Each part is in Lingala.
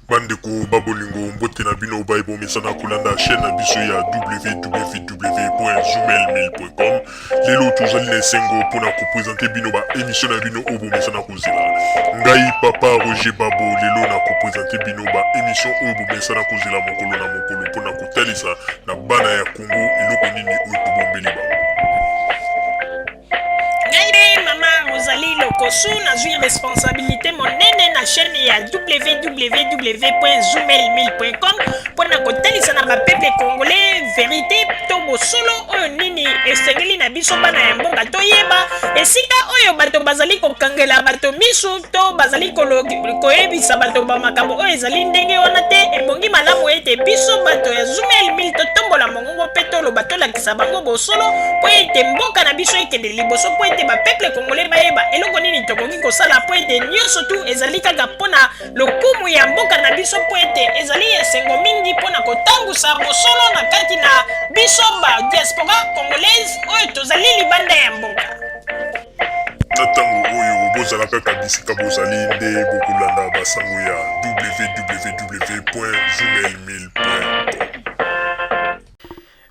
Bandeko ba bolingo, mbote na bino baye bomesana kolanda chaîne na biso ya www.zoomail1000.com. Lelo tozali na esengo mpona kopresente bino ba émission na bino oyo bomesana kozela. Ngai papa Roger Babo lelo na kopresente bino ba émission oyo bomesana kozela mokolo na mokolo mpona kotalisa na bana ya Congo eloko nini oyo tobombeli bango. Ngai nde mama Rosalie Lokosu, nazwi responsabilité monene na chaîne ya www.zoomail1000.com mpo na kotalisa na bapeuple congolais verité to bosolo oyo nini esengeli na biso bana ya mboka toyeba esika oyo bato bazali kokangela bato misu to bazali koyebisa bato bamakambo oyo ezali ndenge wana te. Ebongi malamu ete biso bato ya Zoomail 1000 totombola mongongo mpe toloba, tolakisa bango bosolo mpo ete mboka na biso ekende liboso, mpo ete bapeuple congolais bayeba eloko nini tokoki kosala, mpo ete nyonso tu ezali kaka mpo na lokumu ya mboka na biso, mpo ete ezali esengo mingi mpo na kotambusa bosolo na kati na biso ba diaspora congolaise oyo tozali libanda ya mboka. Na ntango oyo bozala kaka bisika bozali nde bokolanda basango ya www.zoomail1000.com.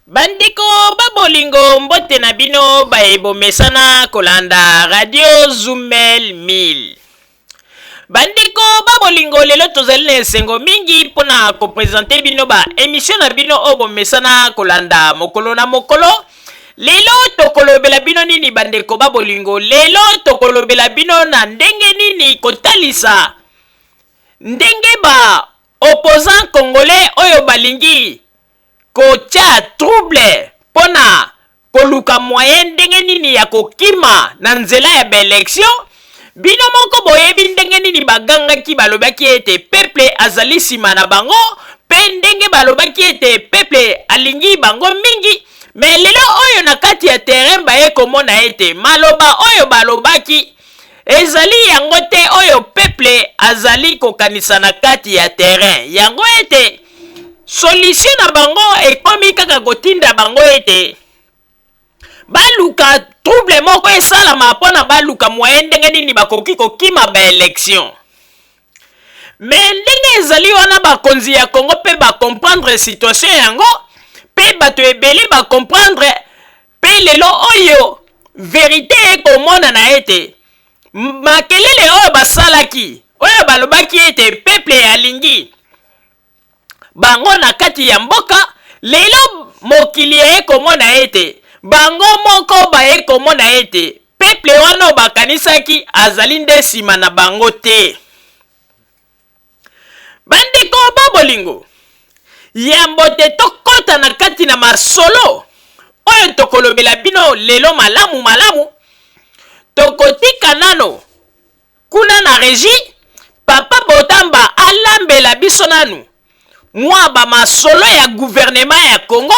Bandeko ba bolingo, mbote na bino baye bomesana kolanda radio Zumel 1000. Bandeko ba bolingo, lelo tozali na esengo mingi mpona kopresente bino ba emission na bino oyo bomesana kolanda mokolo na mokolo. Lelo tokolobela bino nini bandeko ba bolingo? Lelo tokolobela bino na ndenge nini kotalisa ndenge ba opposants congolais oyo balingi kotia trouble pona koluka moyen ndenge nini ya kokima na nzela ya ba election. Bino moko boyebi ndenge nini bagangaki, balobaki ete peuple azali sima na bango, pe ndenge balobaki ete peuple alingi bango mingi. Mais lelo oyo na kati ya terrain baye komona ete maloba oyo balobaki ezali yango te oyo peuple azali kokanisa na kati ya terrain. Yango ete solution na bango ekomi kaka kotinda bango ete baluka trouble moko esalama mpona baluka moyen ndenge nini bakoki kokima ba election. Me ndenge ezali wana, bakonzi ya Congo mpe bacomprendre situation yango, mpe bato ebele bacomprendre, mpe lelo oyo verite ekomonana ete makelele oyo basalaki, oyo balobaki ete peuple alingi bango na kati ya mboka, lelo mokili eye komona ete bango moko baye komona ete peuple wana oyo bakanisaki azali nde nsima na bango te. Bandeko ba bolingo, yambo te tokɔta na kati na masolo oyo tokolobela bino lelo malamu malamu, tokotika nano kuna na regie papa Botamba alambela biso nanu mwa ba masolo ya gouvernement ya Congo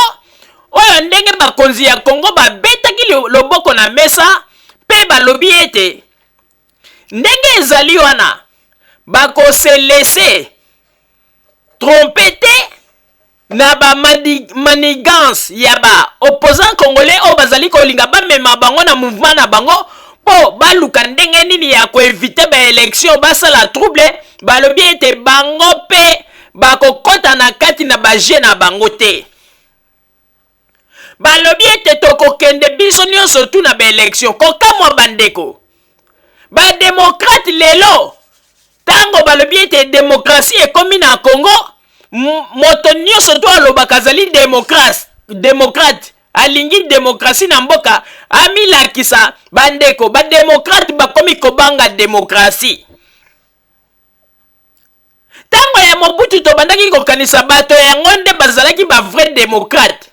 oyo ndenge bakonzi ya Congo babetaki loboko na mesa mpe balobi ete ndenge ezali wana bako se laisser tromper te na ba manigance ya ba opposants congolais oyo bazali kolinga bamema bango na mouvement na bango mpo baluka ndenge nini ya koevite ba election, basala trouble. Balobi ete bango mpe bakokɔta na kati na ba jeu na bango te. Balobi ete tokokende biso nyonso tu na ba election. Kokamwa bandeko ba démocrate lelo, ntango balobi ete démocratie ekomi na Congo, moto nyonso to alobaka azali démocrate, démocrate alingi démocratie na mboka, amilakisa. Bandeko ba démocrate bakomi kobanga démocratie. Ntango ya Mobutu tobandaki kokanisa bato yango nde bazalaki ba vrai démocrate,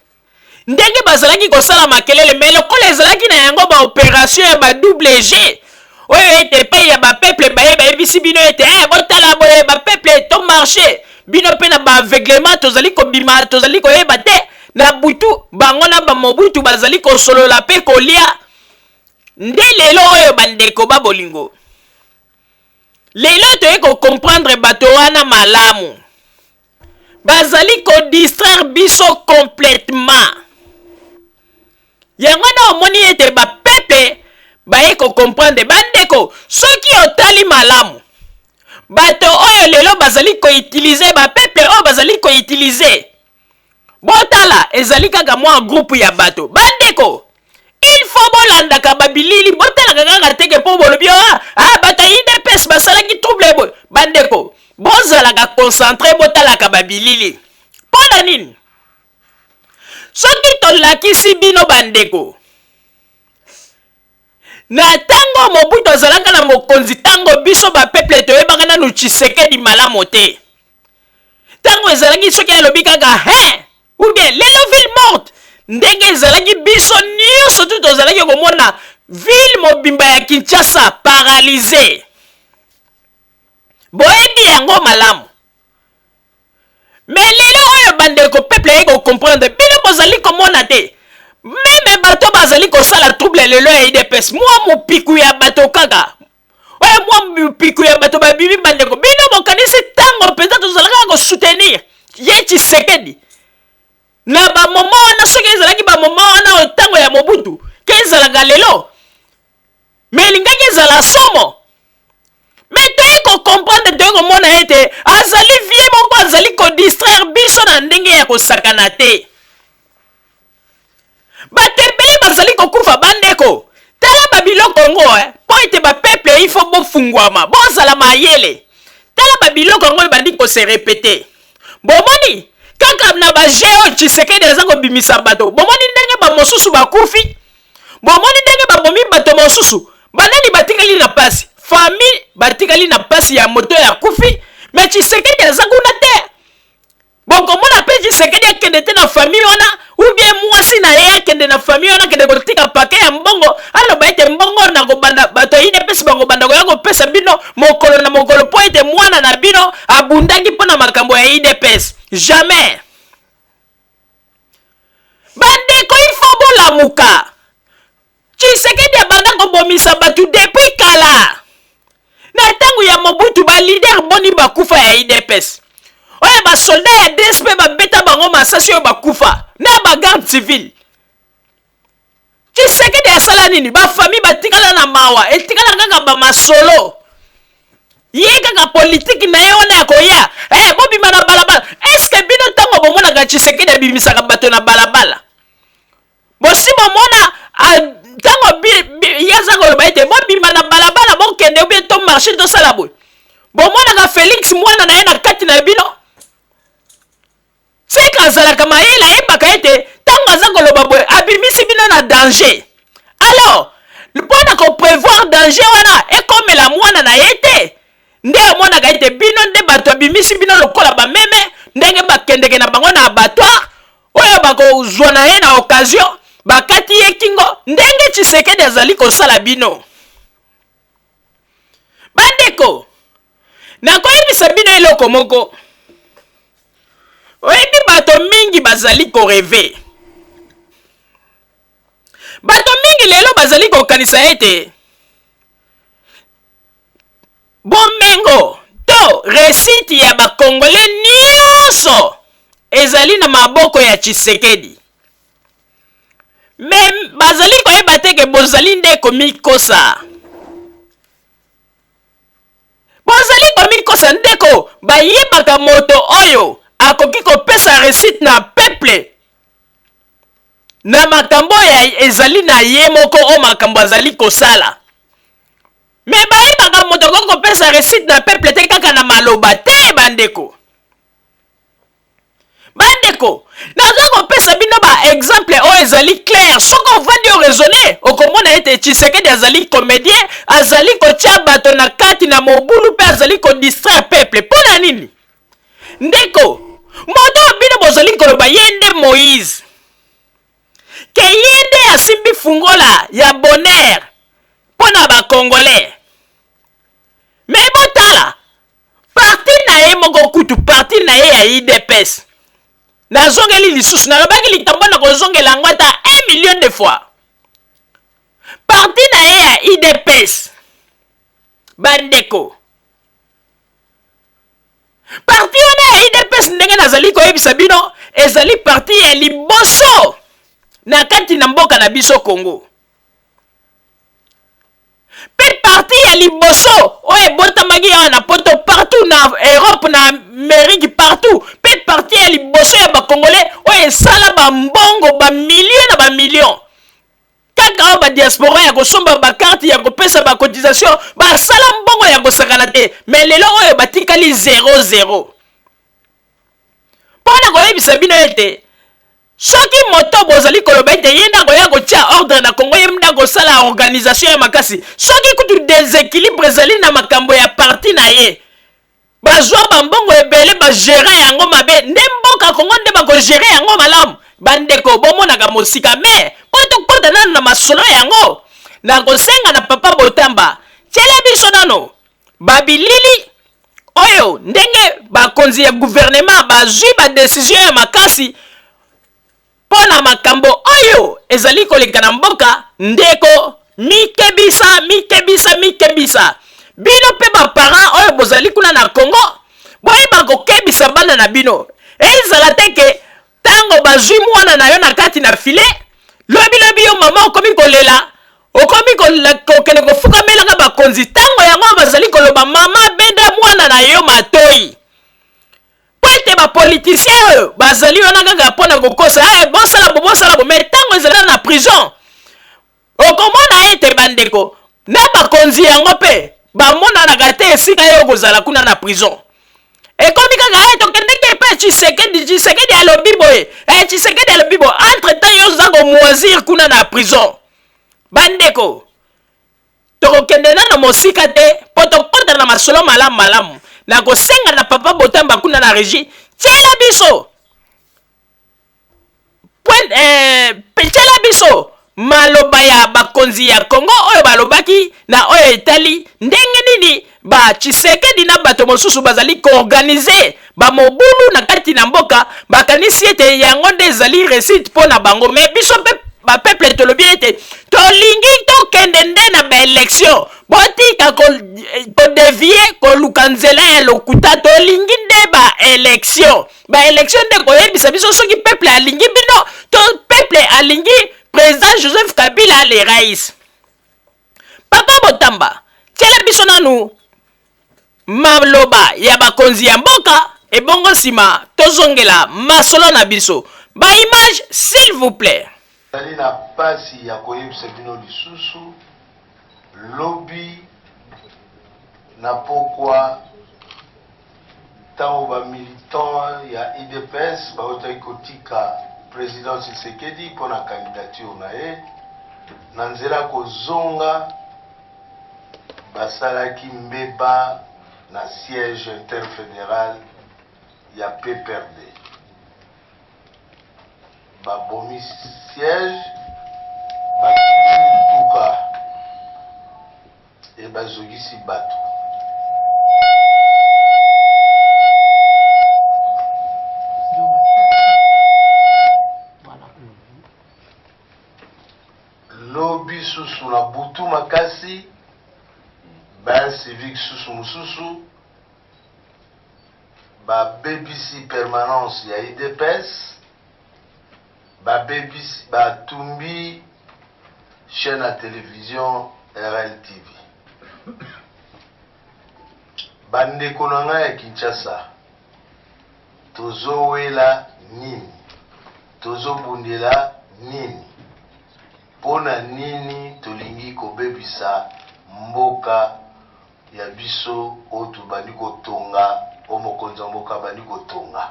ndenge bazalaki kosala makelele. Me lokola ezalaki na yango ba opération ya ba double G oyo ete epai ya bapeuple baye bayebisi bino ete botala boye bapeuple to marché bino mpe na baaveuglement tozali kobima, tozali koyeba te na butu bango na bamobutu bazali kosolola mpe kolia. Nde lelo oyo bandeko ba bolingo, lelo toye kocomprendre bato wana malamu bazali kodistraire biso complètement. Yango wana omoni ete bapeuple baye kocomprendre. Bandeko, soki otali malamu, Bato oyo lelo bazali koutilize, bapeuple oyo bazali koutilize, botala, ezali kaka mwa groupe ya bato. Bandeko, il faut bolandaka babilili, botalaka kaka teke mpo bolobi ah, ah, bato ya UDPS basalaki trouble boye. Bandeko, bozalaka concentre, botalaka babilili. Mpo na nini? Soki tolakisi bino bandeko, na ntango Mobutu azalaka na mokonzi, ntango biso bapeuple toyebaka nanu Tshisekedi malamu te, ntango ezalaki soki alobi kaka he ou bien lelo ville morte, ndenge ezalaki biso nyonso tu tozalaki komona ville mobimba ya Kinshasa paralyse. Boyebi yango malamu. Mais lelo oyo bandeko, peuple aye kocomprendre, bino bozali komona te. Meme bato bazali kosala trouble lelo ya UDPS, mwa mopiku ya bato kaka oyo, mwa mopiku ya bato babimi. Bandeko, bino bokanisi ntango mpenza tozalaka kosoutenir ye Tshisekedi na bamoma wana, soki ezalaki bamoma wana oyo ntango ya Mobutu ke ezalaka lelo, me elingaki ezala somo. Me toye kocomprendre, toye komona ete azali vie moko azali kodistraire biso na ndenge ya kosakana te. Bato ebele bazali kokufa. Bandeko, tala babiloko yango mpo ete bapeuple, il faut bofungwama, bozala mayele. Tala babiloko yango ebandi kose répéter. Bomoni kaka na baje oyo Tshisekedi aza kobimisa bato, bomoni ndenge bamosusu bakufi, bomoni ndenge babomi bato mosusu. Banani batikali na pasi? Famille batikali na pasi ya moto ya kufi, me Tshisekedi aza kuna te. Bokomona mpe Tshisekedi akende te na famille wana, ou bien mwasi na ye akende na famille wana, akende kotika pake ya mbongo, aloba ete mbongo na kobanda bato ya UDPS bakobanda koya kopesa bino mokolo na mokolo mpo ete mwana na bino abundaki mpo na makambo ya UDPS. Jamais. Bandeko, il faut bolamuka. Tshisekedi abanda kobomisa bato depuis kala. Na ntango ya Mobutu, baleader boni bakufa ya UDPS? Oyo basoldat ya DSP babeta bango masasi, oyo bakufa na bagarde civile. Tshisekedi asala nini? Bafamille batikala na mawa, etikala kaka bamasolo. Ye kaka politiki na ye wana ya koya, bobima na balabala. Eske bino ntango bomonaka Tshisekedi abimisaka bato na balabala, bosi bomona ntango ye aza koloba ete bobima na balabala, bokende ou bien to marche, tosala boye, bomonaka Félix mwana na ye na kati na bino? Seka azalaka mayele, ayebaka ete ntango aza koloba boye abimisi bino na danger. Alors mpo na koprévoir danger wana ekomela mwana na ye te, nde amonaka ete bino nde bato abimisi bino lokola bameme, ndenge bakendeke na bango na abattoir, oyo bakozwa na ye na occasion, bakati ye kingo, ndenge Tshisekedi azali kosala bino. Bandeko, nakoyebisa bino eloko moko. Oyebi, bato mingi bazali korêver. Bato mingi lelo bazali kokanisa ete bomengo to réussite ya bakongole nyonso ezali na maboko ya Tshisekedi. Me bazali koyeba te ke bozali nde komikosa, bozali komikosa. Ndeko, bayebaka moto oyo akoki kopesa réussite na peuple na makambo oyo ezali na ye moko, oyo makambo azali kosala. Me bayebaka moto akoki kopesa réussite na peuple te kaka na maloba te. Bandeko, bandeko, naza kopesa bino baexemple oyo ezali clair. Soki ovandi oraisonner, okomona ete Tshisekedi azali comédien, azali kotia bato na kati na mobulu mpe azali kodistraire peuple. Mpo na nini? Ndeko, moto oyo bino bozali koloba ye nde Moïse, ke ye nde asimbi fungola ya bonheur mpo na bakongolais, me botala parti na ye moko kutu, parti na ye ya UDPS. Nazongeli lisusu, nalobaki likambo na kozongela yango ata 1 million de fois. Parti na ye ya UDPS, bandeko, parti wana ya UDPS, ndenge nazali koyebisa bino, ezali parti ya liboso na kati na mboka na biso Congo. Mpe parti Parti ya liboso oyo ebotamaki awa na poto partout na Europe na Amerique partout pe parti ya liboso ya ba congolais oyo esala ba mbongo ba millions na ba millions kaka oyo ba diaspora ya kosomba ba carte ya kopesa ba cotisation basala mbongo ya kosakana te mais lelo oyo batikali 0 0 mpo na koyebisa bino ete Soki moto bozali koloba ete ye nde akoya kotia ordre na Congo, ye nde akosala organisation ya makasi, soki kutu desequilibre ezali na makambo ya parti na ye, bazwa ba mbongo ebele ba gerer yango mabe, nde mboka Congo nde bako gerer yango malamu? Bandeko bomonaka mosika mais mpo tokota nanu na masolo yango, nakosenga na papa Botamba, tiela biso nanu ba bilili oyo ndenge bakonzi ya guvernema bazwi ba decision ya makasi mpo na makambo oyo ezali koleka na mboka. Ndeko, mikebisa, mikebisa, mikebisa. Bino mpe ba parents oyo bozali kuna na Congo, boyeba kokebisa bana na bino. Ezala te ke Tango bazui mwana na yo na kati na filet, lobi lobi yo mama okomi kolela, okomi kokende kofukamelaka bakonzi. Tango yango bazali koloba mama benda mwana na yo matoyi. Mpo ete ba politiciens oyo bazali wana kaka mpo na kokosa, eh, bosala bo bosala bo, mais tango ezali na prison Okomona ete bandeko na bakonzi yango mpe bamonanaka te esika yo okozala kuna na prison. Ekomi kaka eh, tokendeki epai Tshisekedi, Tshisekedi alobi boye, eh, Tshisekedi alobi boye. Entre temps yo oza komoisir kuna na prison. Bandeko, tokokende nano mosika te mpo tokota na masolo malamu malamu. Nakosenga na papa Botamba kuna na regie, tiela biso Point, eh, tiela biso maloba ya bakonzi ya Congo oyo balobaki na oyo etali ndenge nini ba Tshisekedi na bato mosusu bazali koorganize bamobulu na kati na mboka. Bakanisi ete yango nde ezali resite mpo na bango, me biso mpe bapeuple tolobi ete tolingi tokende nde na baelection. Botika kodevie koluka nzela ya lokuta, tolingi nde baelection. Ba election nde koyebisa biso soki peuple alingi bino to peuple alingi president Joseph Kabila le rais. Papa Botamba, tiela biso nanu maloba ya bakonzi ya mboka ebongo nsima tozongela masolo na biso. Ba image s'il vous plaît. Nazali na pasi ya koyebisa bino lisusu, lobi na pokwa, Tango ba militants ya udps bawutaki kotika president Tshisekedi mpo na candidature na ye, na nzela kozonga basalaki mbeba na siège interfederal ya PPRD. Babomi siège, batumbi mituka. Et bazogisi bato. Lobi susu na butu makasi ba civique susu mususu babebisi permanence ya udps Babebisi, batumbi chaine ya television RLTV. Ba ndeko na ngai ya Kinshasa, tozowela nini? Tozobundela nini? Mpo na nini tolingi kobebisa mboka ya biso oyo tobandi kotonga, oyo mokonzi ya mboka abandi kotonga?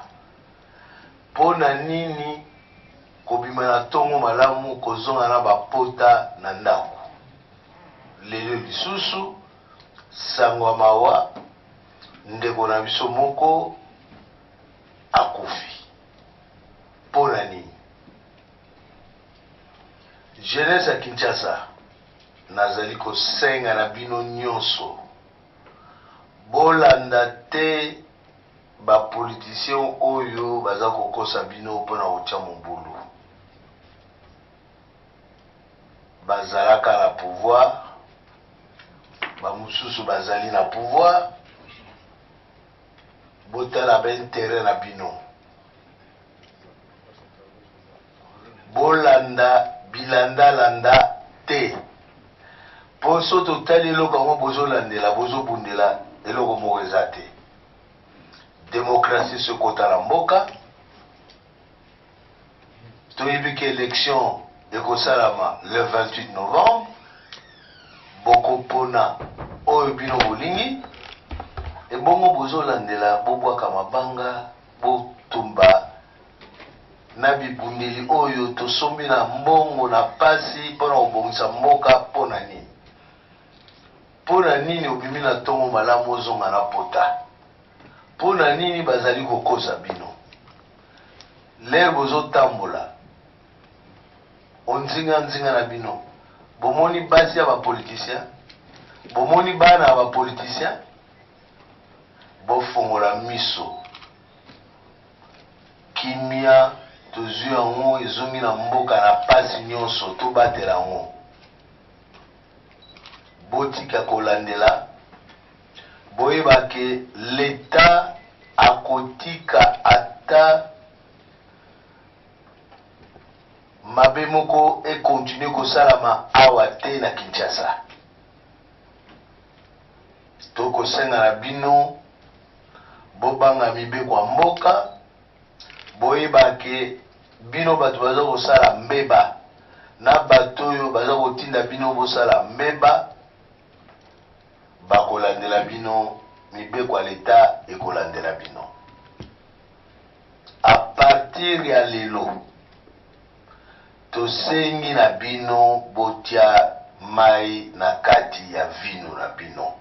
Po na nini kobima na tongo malamu kozonga na ba pota na ndaku? Lelo lisusu sango ya mawa, ndeko na biso moko akufi. Po na nini? Jeunesse ya Kinshasa, nazali kosenga na bino nionso bolanda te Ba politiciens oyo baza kokosa bino pona kotia mobulu. Bazalaka na pouvoir, ba mususu bazali na pouvoir, botala ba interet na bino. Bolanda bilanda landa te. Po soki totali eloko yango bozolandela, bozobundela, eloko moko eza te. Democratie esi ekota na mboka, toyebi ke election ekosalama le 28 novembre, bokopona oyo bino bolingi, ebongo bozolandela bobwaka mabanga, botumba na bibundeli oyo tosombi na mbongo na pasi pona kobongisa mboka pona nini? Pona nini obimi na tongo malamu ozonga na pota? Pona nini bazali kokosa bino? L'heure bozo tambola onzinga nzinga na bino bomoni basi ya ba politiciens? Bomoni bana ya ba politiciens? Bofongola miso. Kimia tozui yango ezongi na mboka na pasi nionso tobatela yango botika kolandela boyeba ke l'etat akotika ata mabe moko e continuer kosalama awa te na Kinshasa tokosenga na bino Bobanga mibeko ya mboka, boyeba ke bino bato baza kosala mbeba na bato oyo baza kotinda bino bosala mbeba bakolandela bino, mibeko ya l'etat ekolandela bino. A partir ya lelo tosengi na bino botia mayi na kati ya vino na bino.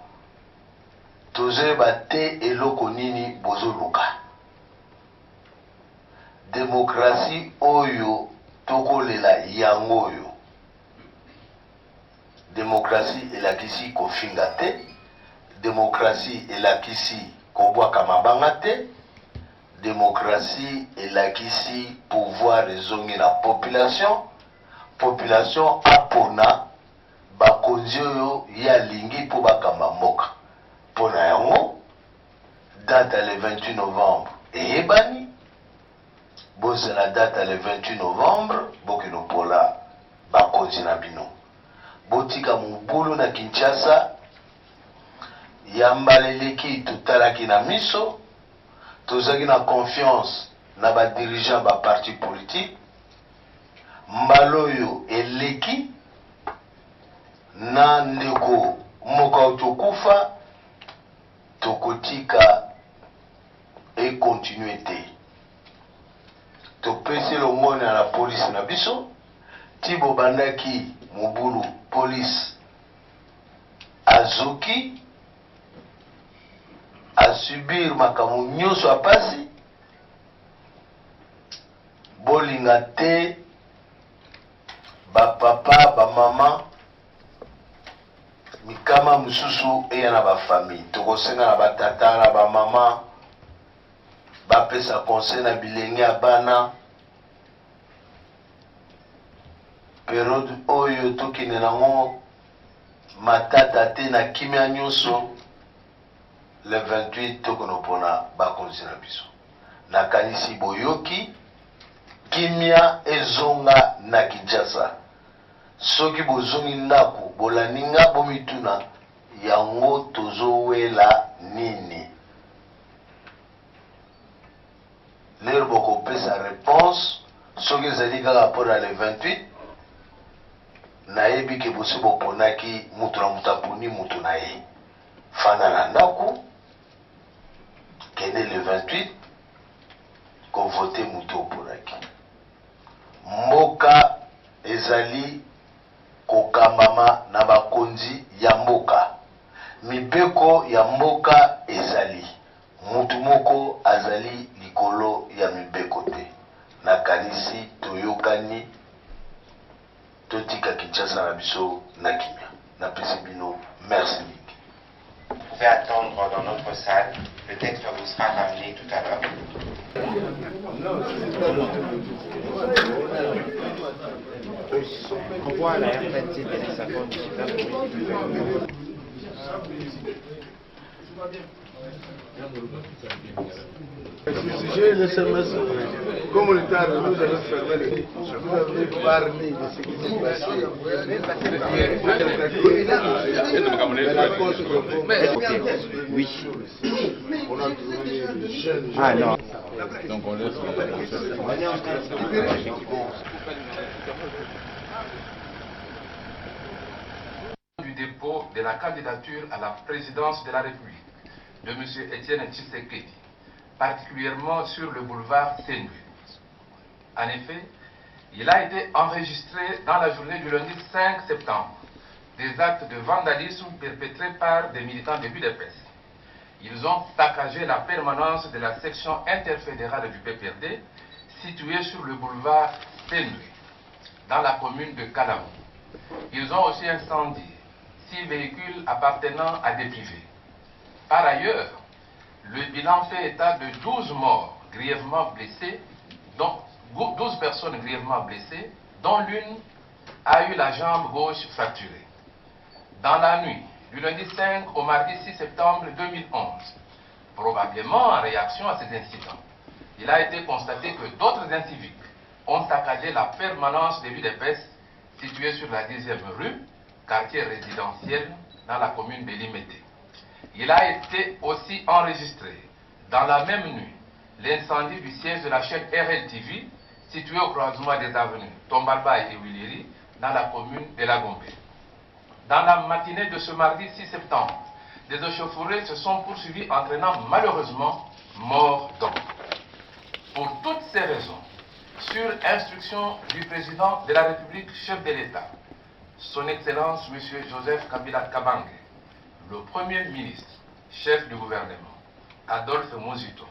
Tozoyeba te eloko nini bozoluka. Democratie oyo tokolela yango oyo. Democratie elakisi kofinga te, democratie elakisi kobwaka mabanga te, democratie elakisi pouvoir ezongi na population, population apona Bakonzi oyo ye alingi mpo bakamba mboka. Mpo na yango, date ya le 28 novembre eyebani. Bozela date ya le 28 novembre, bokende kopola bakonzi na bino. Botika mobulu na Kinshasa. Ya mbala eleki totalaki na miso, tozalaki na confiance na ba dirigeants ba partis politiques. Mbala oyo eleki na ndeko moko auti okufa, tokotika e continuer te. Topesi longonya na police na biso, ti bobandaki mobulu police azoki, a subir makambo nyoso ya pasi. Bolinga te ba papa ba maman mikama mosusu eya na ba famille tokosenga na ba tata na ba maman bapesa conseil na bilenge ya bana periode oyo tokende nango matata te na kimia nyonso le 28 tokonopona bakonzi na biso. Nakanisi boyoki, kimia ezonga na Kinshasa. Soki bozongi ndaku bolandi nga bomituna yango tozowela nini? L'heure bokopesa reponse soki ezali kaka pona le 28 nayebi ke bosi boponaki mutu na mutu aponi mutu na ye. Fanda na ndaku. Kende le 28 ko voter mutu oponaki. Mboka ezali kokambama na bakonzi ya mboka. Mibeko ya mboka ezali. Mutu moko azali likolo ya mibeko te. Nakanisi toyokani totika Kinshasa na biso na kimia. Napesi bino merci mingi. Vous pouvez attendre dans notre salle, le texte vous sera ramené tout à l'heure. Renvoie à la RTNC J'ai le SMS. Comme on était arrivé, nous avons fermé le. Vous avez parlé de ce qui s'est passé. Oui. On a trouvé des jeunes. Ah non. Donc on laisse. Du dépôt de la candidature à la présidence de la République de M. Étienne Tshisekedi, particulièrement sur le boulevard Sendwe. En effet, il a été enregistré dans la journée du lundi 5 septembre des actes de vandalisme perpétrés par des militants de l'UDPS. Ils ont saccagé la permanence de la section interfédérale du PPRD située sur le boulevard Sendwe, dans la commune de Kalamu. Ils ont aussi incendié 6 véhicules appartenant à des privés. Par ailleurs, le bilan fait état de 12 morts grièvement blessés, dont 12 personnes grièvement blessées, dont l'une a eu la jambe gauche fracturée. Dans la nuit du lundi 5 au mardi 6 septembre 2011, probablement en réaction à ces incidents, il a été constaté que d'autres inciviques ont saccagé la permanence de l'UDPS située sur la 10e rue, quartier résidentiel dans la commune de Limete. Il a été aussi enregistré dans la même nuit l'incendie du siège de la chaîne RLTV situé au croisement des avenues Tombalbaye et Wiliri dans la commune de La Gombe. Dans la matinée de ce mardi 6 septembre, des échauffourées se sont poursuivies entraînant malheureusement mort d'homme. Pour toutes ces raisons, sur instruction du président de la République, chef de l'État, son Excellence M. Joseph Kabila Kabange, le Premier ministre, chef du gouvernement, Adolphe Muzito,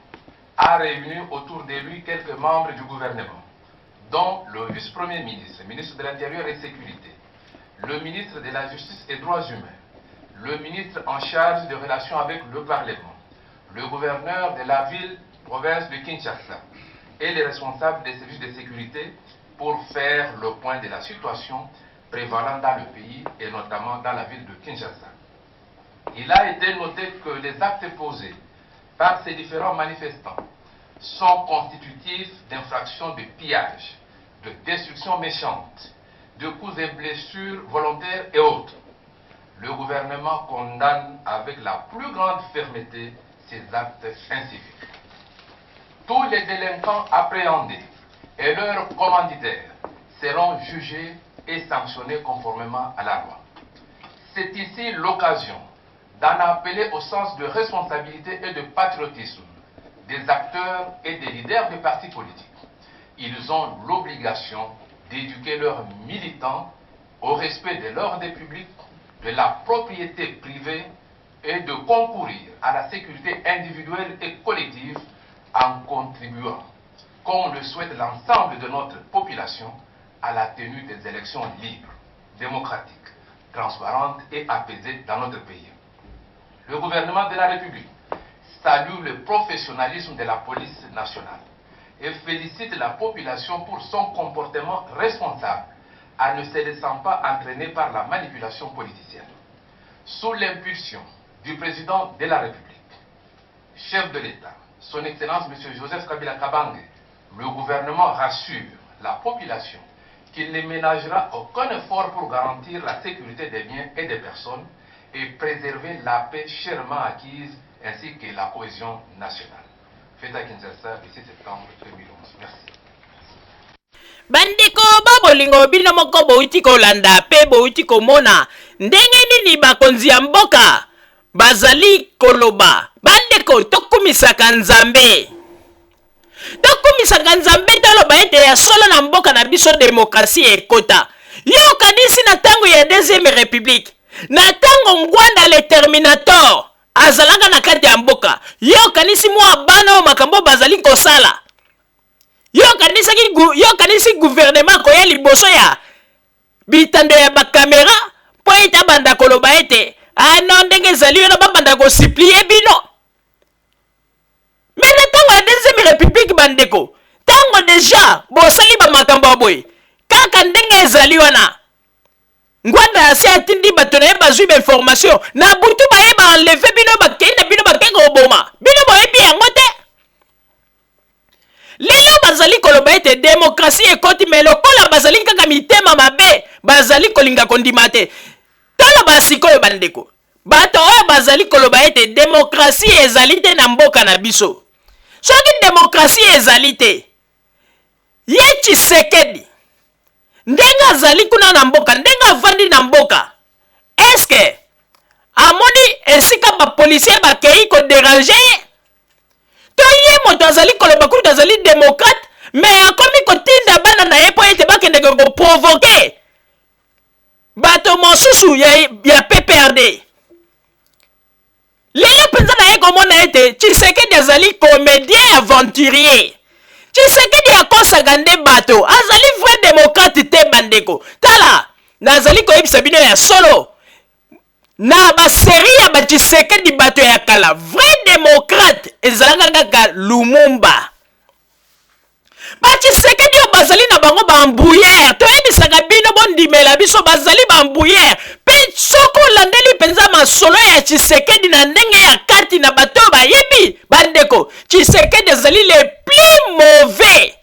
a réuni autour de lui quelques membres du gouvernement, dont le vice-premier ministre, ministre de l'Intérieur et Sécurité, le ministre de la Justice et Droits humains, le ministre en charge des relations avec le Parlement, le gouverneur de la ville province de Kinshasa et les responsables des services de sécurité pour faire le point de la situation prévalant dans le pays et notamment dans la ville de Kinshasa. Il a été noté que les actes posés par ces différents manifestants sont constitutifs d'infractions de pillage, de destruction méchante, de coups et blessures volontaires et autres. Le gouvernement condamne avec la plus grande fermeté ces actes inciviques. Tous les délinquants appréhendés et leurs commanditaires seront jugés et sanctionnés conformément à la loi. C'est ici l'occasion d'en appeler au sens de responsabilité et de patriotisme des acteurs et des leaders des partis politiques. Ils ont l'obligation d'éduquer leurs militants au respect de l'ordre public, de la propriété privée et de concourir à la sécurité individuelle et collective en contribuant, comme le souhaite l'ensemble de notre population, à la tenue des élections libres, démocratiques, transparentes et apaisées dans notre pays. Le gouvernement de la République salue le professionnalisme de la police nationale et félicite la population pour son comportement responsable en ne se laissant pas entraîner par la manipulation politicienne. Sous l'impulsion du président de la République, chef de l'État, son Excellence M. Joseph Kabila Kabange, le gouvernement rassure la population qu'il ne ménagera aucun effort pour garantir la sécurité des biens et des personnes et préserver la paix chèrement acquise ainsi que la cohésion nationale. Fait à Kinshasa le 6 septembre 2011. Merci. Bandeko ba bolingo, bino moko bowuti kolanda pe bowuti komona ndenge nini bakonzi ya mboka bazali koloba. Bandeko, tokumisaka Nzambe, tokumisaka Nzambe, toloba ete ya solo na mboka na biso demokrasi ekota. Yo okanisi na ntango ya deuxième république, na ntango Ngwanda le Terminator azalaka na kati ya mboka, yo okanisi mwa bana oyo makambo bazali kosala? Yo okanisi gouvernement koya liboso ya bitando ya bakamera mpo ete abanda koloba ete ah non, ndenge ezali wana, babanda kosupplier bino? Mais na ntango ya deuxième république, bandeko, ntango déjà bosali bamakambo ya boye, kaka ndenge ezali wana, Ngwanda asi atindi bato na ye, bazwi bainformation na butu, baye baenlever bino, bakei na bino, bakei koboma bino. Boyebi yango te. Lelo. bazali koloba ete demokrasi ekoti, me lokola bazali kaka mitema mabe, bazali kolinga kondima te. Toloba sikoyo bandeko, bato oyo bazali koloba ete demokrasi ezali te na mboka na biso, soki demokrasi ezali te, ye Tshisekedi ndenge azali kuna na mboka, ndenge avandi na mboka, eske amoni esika bapolisier bakei koderange ye? To ye moto azali koloba kutu azali demokrate, me akomi kotinda bana na ye mpo ete bakendeke koprovoke bato mosusu ya, ya PPRD. Lelo mpenza naye komona ete Tshisekedi azali comedien aventurier. Tshisekedi akosaka nde bato, azali vrai democrate te bandeko. Tala, nazali koyebisa bino ya solo, na ba serie ya ba Tshisekedi bato ya kala, vrai democrate ezalaka kaka Lumumba. Ba Tshisekedi oyo bazali na bango ba embrouilleur, toyebisaka bino bondimela biso, bazali ba embrouilleur. Mpe soki olandeli mpenza masolo ya Tshisekedi na ndenge ya kati na bato oyo bayebi, bandeko, Tshisekedi azali le plus mauvais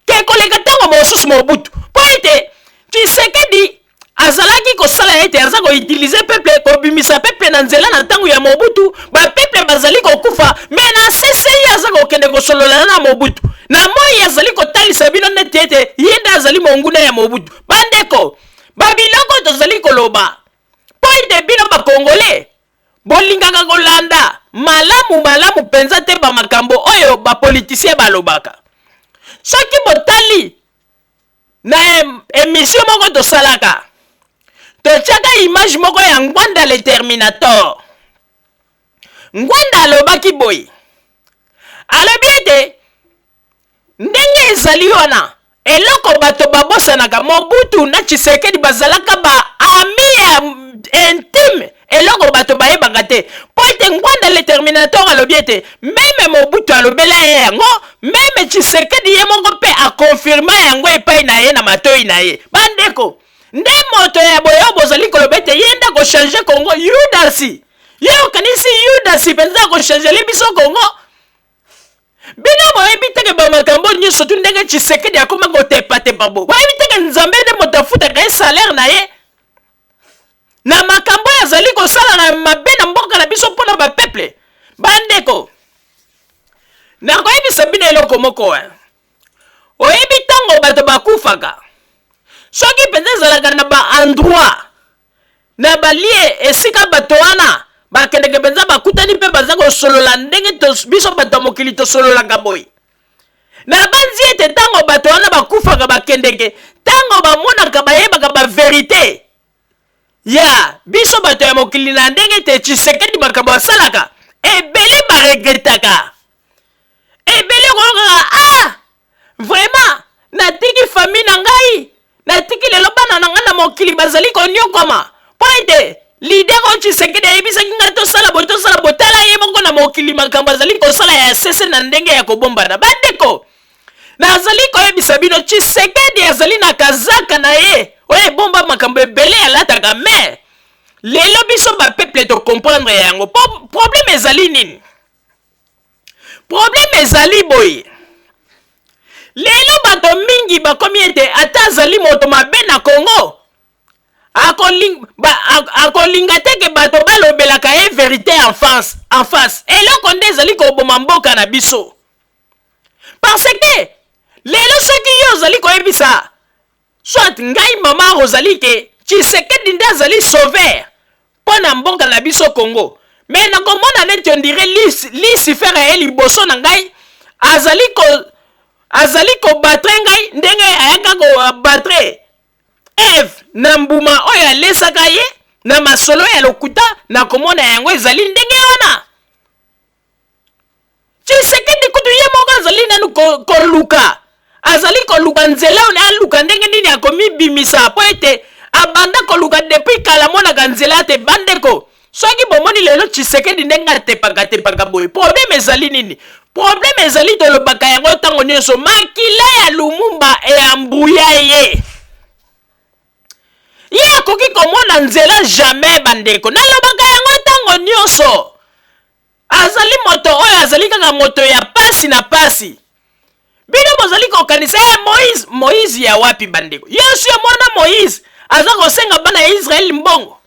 ke koleka ntango mosusu Mobutu, mpo ete Tshisekedi azalaki kosala ete aza koutilize peuple, kobimisa peuple na nzela na ntango ya Mobutu, ba peuple bazali kokufa, me na sese ye aza kokende kosolola na Mobutu na moi, azali kotalisa bino neti ete ye nde azali monguna ya Mobutu. Bandeko, babiloko tozali koloba mpo ete bino bakongole bolingaka kolanda malamu malamu mpenza te bamakambo oyo bapolitisien balobaka. Soki botali na emission moko tosalaka, totiaka image moko ya Ngwanda le Terminator. Ngwanda alobaki boye, alobi ete ndenge ezali wana, eloko bato babosanaka, Mobutu na Tshisekedi bazalaka ba ami ya intime, eloko bato bayebaka te, mpo ete Ngwanda le Terminator alobi ete meme Mobutu alobela ye yango, meme Tshisekedi ye moko mpe akonfirma yango epai na ye na matoi na ye. Bandeko, nde moto ya boye oyo bozali koloba ete ye nde akochange Congo, Yudasi ye okanisi Yudasi mpenza akochangele biso Congo? Bino boyebi teke ba makambo nyonso tu ndenge Tshisekedi akoma kotepatepa bo, boyebi teke Nzambe nde moto afutaka ye salaire na ye na makambo oyo azali kosala na mabe na mboka na biso mpo na bapeuple. Bandeko, nakoyebisa bino eloko moko. Oyebi ntango bato bakufaka, soki mpenza ezalaka na ba endroit na balie esika bato wana bakendeke mpenza bakutani mpe baza kosolola ndenge biso bato ya mokili tosololaka boye, nabanzi ete ntango bato wana bakufaka bakendeke, ntango bamonaka bayebaka baverite ya biso bato ya mokili na ndenge ete Tshisekedi makambo asalaka ebele baregretaka ebele, okoyokaka ah vraiment natiki famille na ngai, natiki lelo bana na ngai na mokili bazali konyokwama mpo ete leader oyo Tshisekedi ayebisaki ngai tosala boye tosala boye, tala ye moko na mokili makambo azali kosala ya sese na ndenge ya kobombana. Bandeko, nazali koyebisa bino, Tshisekedi azali na kazaka na ye oyo ebomba makambo ebele alataka, me lelo biso bapeuple tocomprendre yango. Po problème ezali nini? Problème ezali boye, lelo bato mingi bakomi ete ata azali moto mabe na Congo, akolinga akolinga te ke bato balobelaka ye verite en face, en face. Eloko nde ezali koboma mboka na biso, parce que lelo soki yo ozali koyebisa soit ngai mama Rosalie ke Tshisekedi nde azali sauveur mpo na mboka na biso Congo, me nakomona neti on dirait Lucifer aye liboso na ngai, azali ko azali kobatre ngai ndenge ayaka kobatre Eve na mbuma oyo alesaka ye na masolo ya lokuta. Nakomona yango ezali ndenge wana. Tshisekedi kutu ye moko azali nanu koluka, azali koluka nzela, aluka ndenge nini akomibimisa, mpo ete abanda koluka depuis kala, amonaka nzela te. Bandeko, soki bomoni lelo Tshisekedi ndenge atepaka tepaka boye, problème ezali nini? Problème ezali, tolobaka yango ntango nyonso, makila ya Lumumba eyambuya ye, ye akoki komona nzela jamais. Bandeko, nalobaka yango ntango nyonso, azali moto oyo azali kaka moto ya pasi na pasi. Bino bozali kokanisa e Moïse, Moïse ya wapi bandeko? Yesu ya mwana Moïse aza kosenga bana ya Israël mbongo.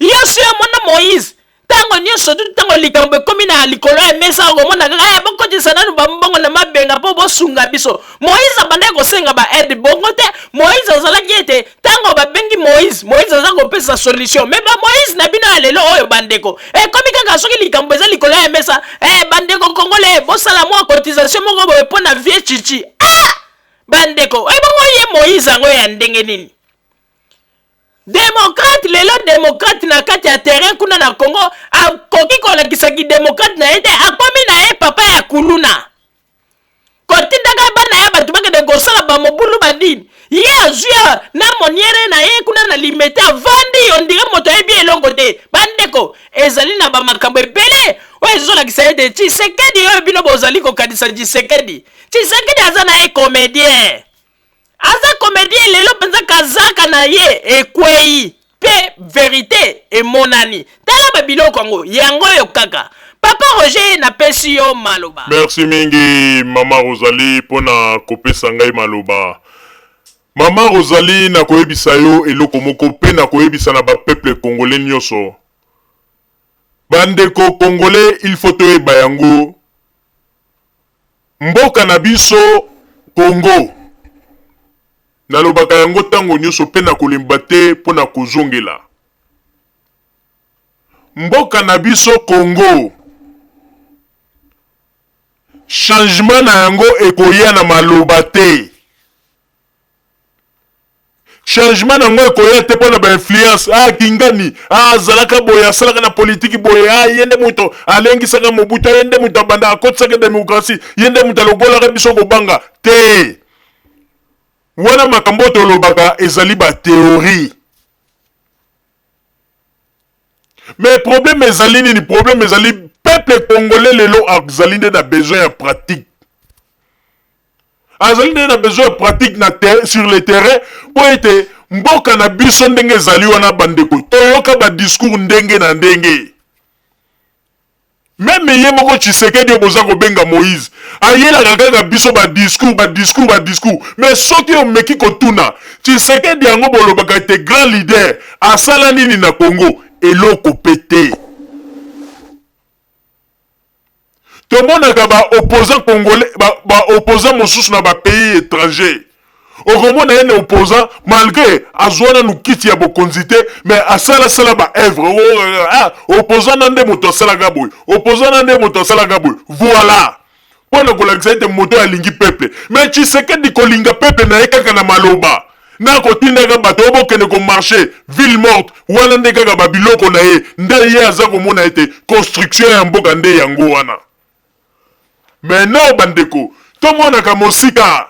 Yesu ya mwana Moïse ntango nyonso tu ntango likambo ekomi na likolo ya mesa okomona kaka eh, bokotisa nanu bambongo na mabenga mpo bosunga biso. Moïse abandaki kosenga ba aide bongo te. Moïse azalaki ete ntango babengi Moïse, Moïse aza kopesa solution. Me ba Moïse na bino ya lelo oyo bandeko, ekomi kaka soki likambo eza likolo ya mesa, eh, bandeko Congolais bosala mwa cotisation moko boye mpo na vie Chichi. Ah! Bandeko, ebongo ye Moïse yango ya ndenge nini? Democrate lelo democrate na kati ya terrain kuna na Congo akoki kolakisa ki democrate na ye te, akomi na ye papa ya kuluna kotindaka bana ya bato bakende kosala bamobulu banini. Ye azwi na moniere na ye kuna na Limete, avandi ondire moto ayebi eloko te. Bandeko, ezali na bamakambo ebele oyo ezolakisa ete Tshisekedi oyo bino bozali kokanisa Tshisekedi, Tshisekedi aza na ye comedien. Aza comedien lelo penza kazaka na ye ekweyi pe verite emonani tala ba biloko yango yango oyo kaka papa Roger na pesi yo maloba. Merci mingi mama Rosalie pona kopesa ngai maloba. Mama Rosalie nakoyebisa yo eloko moko pe nakoyebisa na ba peuple congolais nioso. Ba ndeko congolais il faut toyeba yango Mboka na biso Congo, nalobaka yango tango nioso pe nakolemba te pona kozongela. Mboka na biso Congo, changement na yango ekoya na maloba te. Changement na ngo ekoya te pona ba influence ah kingani ah azalaka boye asalaka na politique boye ah ye nde moto alengisaka Mobutu ye nde moto abanda akotisaka democratie ye nde moto alogolaka biso kobanga te wana makambo oyo tolobaka ezali ba theorie mais problème ezali nini problème ezali peuple congolais lelo azali nde na besoin ya pratique azali nde na besoin ya pratique na ter sur le terrain mpo ete mboka na biso ndenge ezali wana bandeko toyoka ba discours ndenge na ndenge meme ye moko Tshisekedi oyo boza kobenga Moïse ayelaka kaka biso ba discours ba discours ba discours mais soki omeki kotuna Tshisekedi yango bolobaka ete grand leader asala nini na Congo eloko pe te Tomonaka ba opposants congolais ba, ba opposants mosusu na ba pays etrangers. Okomona ye na opposant malgre azwa nanu kiti ya bokonzi te mais asala sala ba œuvre. Ah, opposant na nde moto asalaka boye. Opposant na nde moto asalaka boye. Voilà. Mpo na kolakisa ete moto oyo alingi peuple. Mais Tshisekedi kolinga peuple na ye kaka na maloba. Na kotindaka bato oyo bokende ko marcher ville morte wana nde kaka ba biloko na ye nde ye aza komona ete construction ya mboka nde yango wana. Mais non bandeko, tomonaka mosika.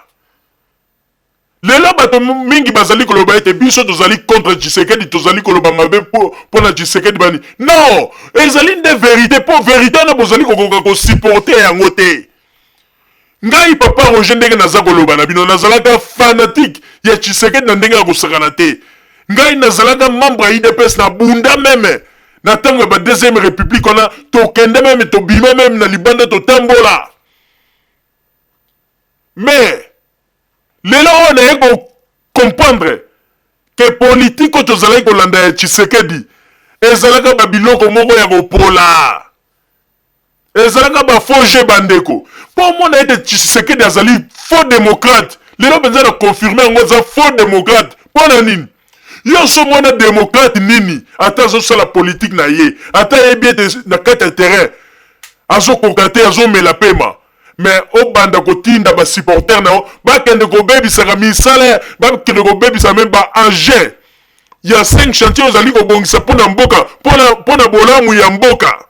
Lelo bato mingi bazali koloba ete biso tozali contre Tshisekedi, tozali koloba mabe mpo na Tshisekedi bani. Non, ezali nde verite mpo verite wana bozali kokoka ko supporter yango te. Ngai papa Roger ndenge naza koloba na bino nazalaka fanatique ya Tshisekedi na ndenge ya kosakana te. Ngai nazalaka membre ya udps na bunda meme na tango ya ba deuxième republique wana tokende meme tobima meme na libanda totambola. Mais lelo oyo naye ko comprendre que politique oyo tozalaki kolanda ya Tshisekedi ezalaka ba biloko moko ya kopola. Ezalaka ba faux jeu ba ndeko. Po omona ete Tshisekedi azali faux democrate. Lelo penza na confirmer yango aza faux democrate. Pona nini? Yo oso mona democrate nini ata azo sala politique na ye, ata ayebi ete na kati ya terrain azo koka te, azo mela pema. Mais obanda kotinda ba supporters na yo bakende kobebisaka misala, bakende kobebisa meme ba engins ya 5 chantiers ozali kobongisa pona mboka, pona pona bolamu ya mboka.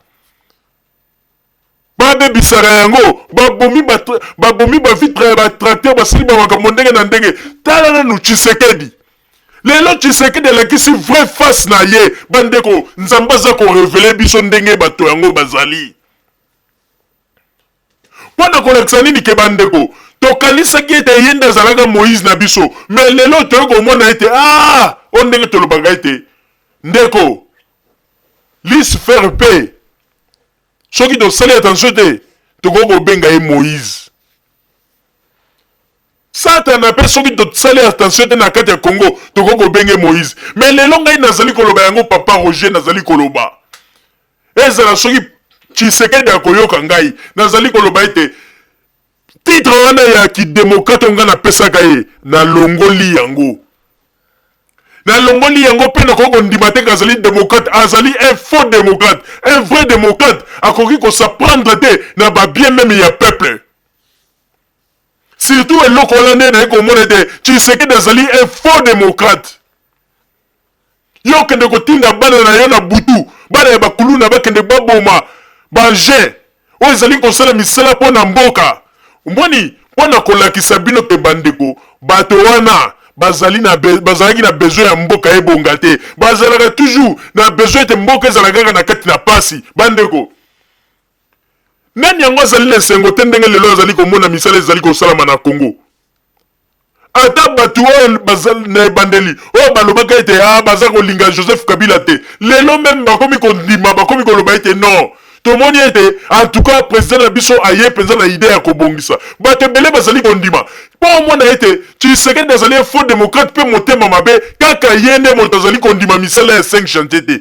Babebisaka yango, babomi ba babomi ba vitre ya ba tracteur, basali ba makambo ndenge na ndenge. Tala nanu Tshisekedi. Lelo Tshisekedi alakisi vraie face na ye. Bandeko, Nzambe aza ko reveler biso ndenge bato yango bazali. Mpo na kolakisa nini ke bandeko, tokanisaki ete ye nde azalaka Moïse na biso, mais lelo toye komona ete ah, oyo ndenge tolobaka ete ndeko Lucifer mpe soki tosali attention te tokoki kobenga ye Moïse. Satana pe soki tosali attention te na kati ya Congo tokoki kobenge Moïse. Mais lelo ngai nazali koloba yango papa Roger nazali koloba. Ezala soki Tshisekedi akoyoka ngai nazali koloba ete titre wana ya kidemokrate oyo ngai napesaka ye nalongoli yango. Nalongoli yango mpe nakoki kondima te azali democrate. Azali un faux democrate. Un vrai democrate akoki ko s'apprendre te na ba bien meme ya peuple. Surtout eloko wana nde naye komona ete Tshisekedi azali un faux democrate. Yo okende kotinda bana na yo na butu, bana ya bakuluna bakende baboma ba engins oyo ezali kosala misala mpo na mboka. Omoni, mpo na kolakisa bino ke bandeko, bato wana bazali na bazalaki na besoin ya mboka ebonga te. Bazalaka toujours na besoin ete mboka ezala kaka na kati na pasi. Bandeko, Nani yango azali na esengo te ndenge lelo azali komona misala ezali kosalama na Congo? Ata bato oyo na ebandeli oyo balobaka ete ah, baza kolinga Joseph Kabila te, lelo meme bakomi kondima, bakomi koloba ete non, tomoni ete en tout cas president na biso aye mpenza na idee ya kobongisa. Bato ebele bazali kondima mpo omona ete Tshisekedi azali un faux democrate mpe motema mabe, kaka ye nde moto azali kondima misala ya 5 chantier te.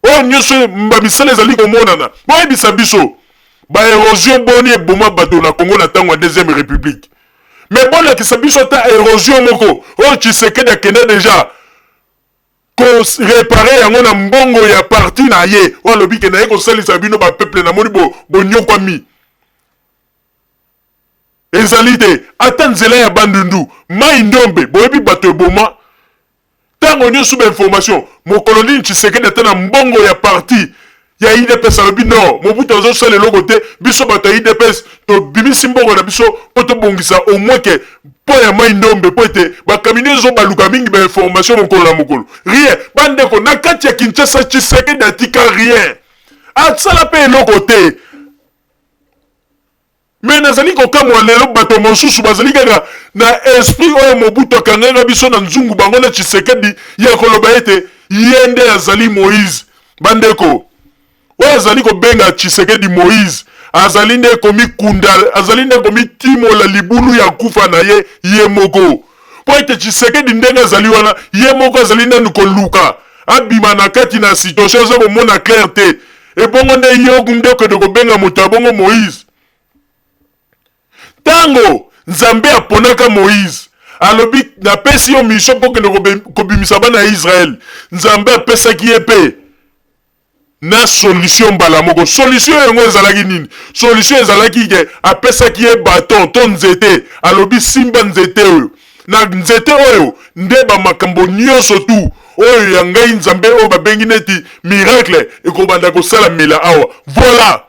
Oyo nioso ba misala ezali komonana. Boyebisa biso ba erosion boni eboma bato na Congo na tango ya deuxième republique. Mais bolakisa biso ata erosion moko oyo Tshisekedi akenda dejà ko reparer yango na mbongo ya parti na ye oyo alobi ke naye kosalisa bino ba peuple namoni bo bonyokwami. Ezali te ata nzela ya Bandundu, mayi ndombe boyebi bato eboma. Tango nioso ba information mokolo nini Tshisekedi ata na mbongo ya parti ya udps alobi non Mobutu azo sala eloko te biso bato ya udps tobimisi mbongo na biso po tobongisa au moins que pont ya mayi ndombe po ete ba camions ezo baluka mingi ba information mokolo na mokolo rien ba ndeko na kati ya Kinshasa Tshisekedi atika rien asala pe eloko te. Mais nazali kokamwa lelo bato mosusu bazali kaka na esprit oyo Mobutu akangaka biso na nzungu bango na Tshisekedi ya koloba ete ye nde azali Moïse. Bandeko, oyo azali kobenga Tshisekedi Moïse azali nde komikunda, azali nde komitimola libulu ya kufa na ye ye moko. Mpo ete Tshisekedi ndenge azali wana, ye moko azali nanu koluka abima na kati na situation, aza komona clair te. Ebongo nde yo nde okende kobenga moto ya bongo Moïse? Tango Nzambe aponaka Moïse, alobi napesi yo mission mpo okende kobimisa bana ya Israël. Nzambe apesaki ye mpe na solution mbala moko. Solution yango ezalaki nini? Solution ezalaki ke apesaki ye baton to nzete, alobi simba nzete oyo. Na nzete oyo nde ba makambo nionso tout oyo ya ngai Nzambe oyo babengi neti miracle ekobanda kosalamela awa. Voilà!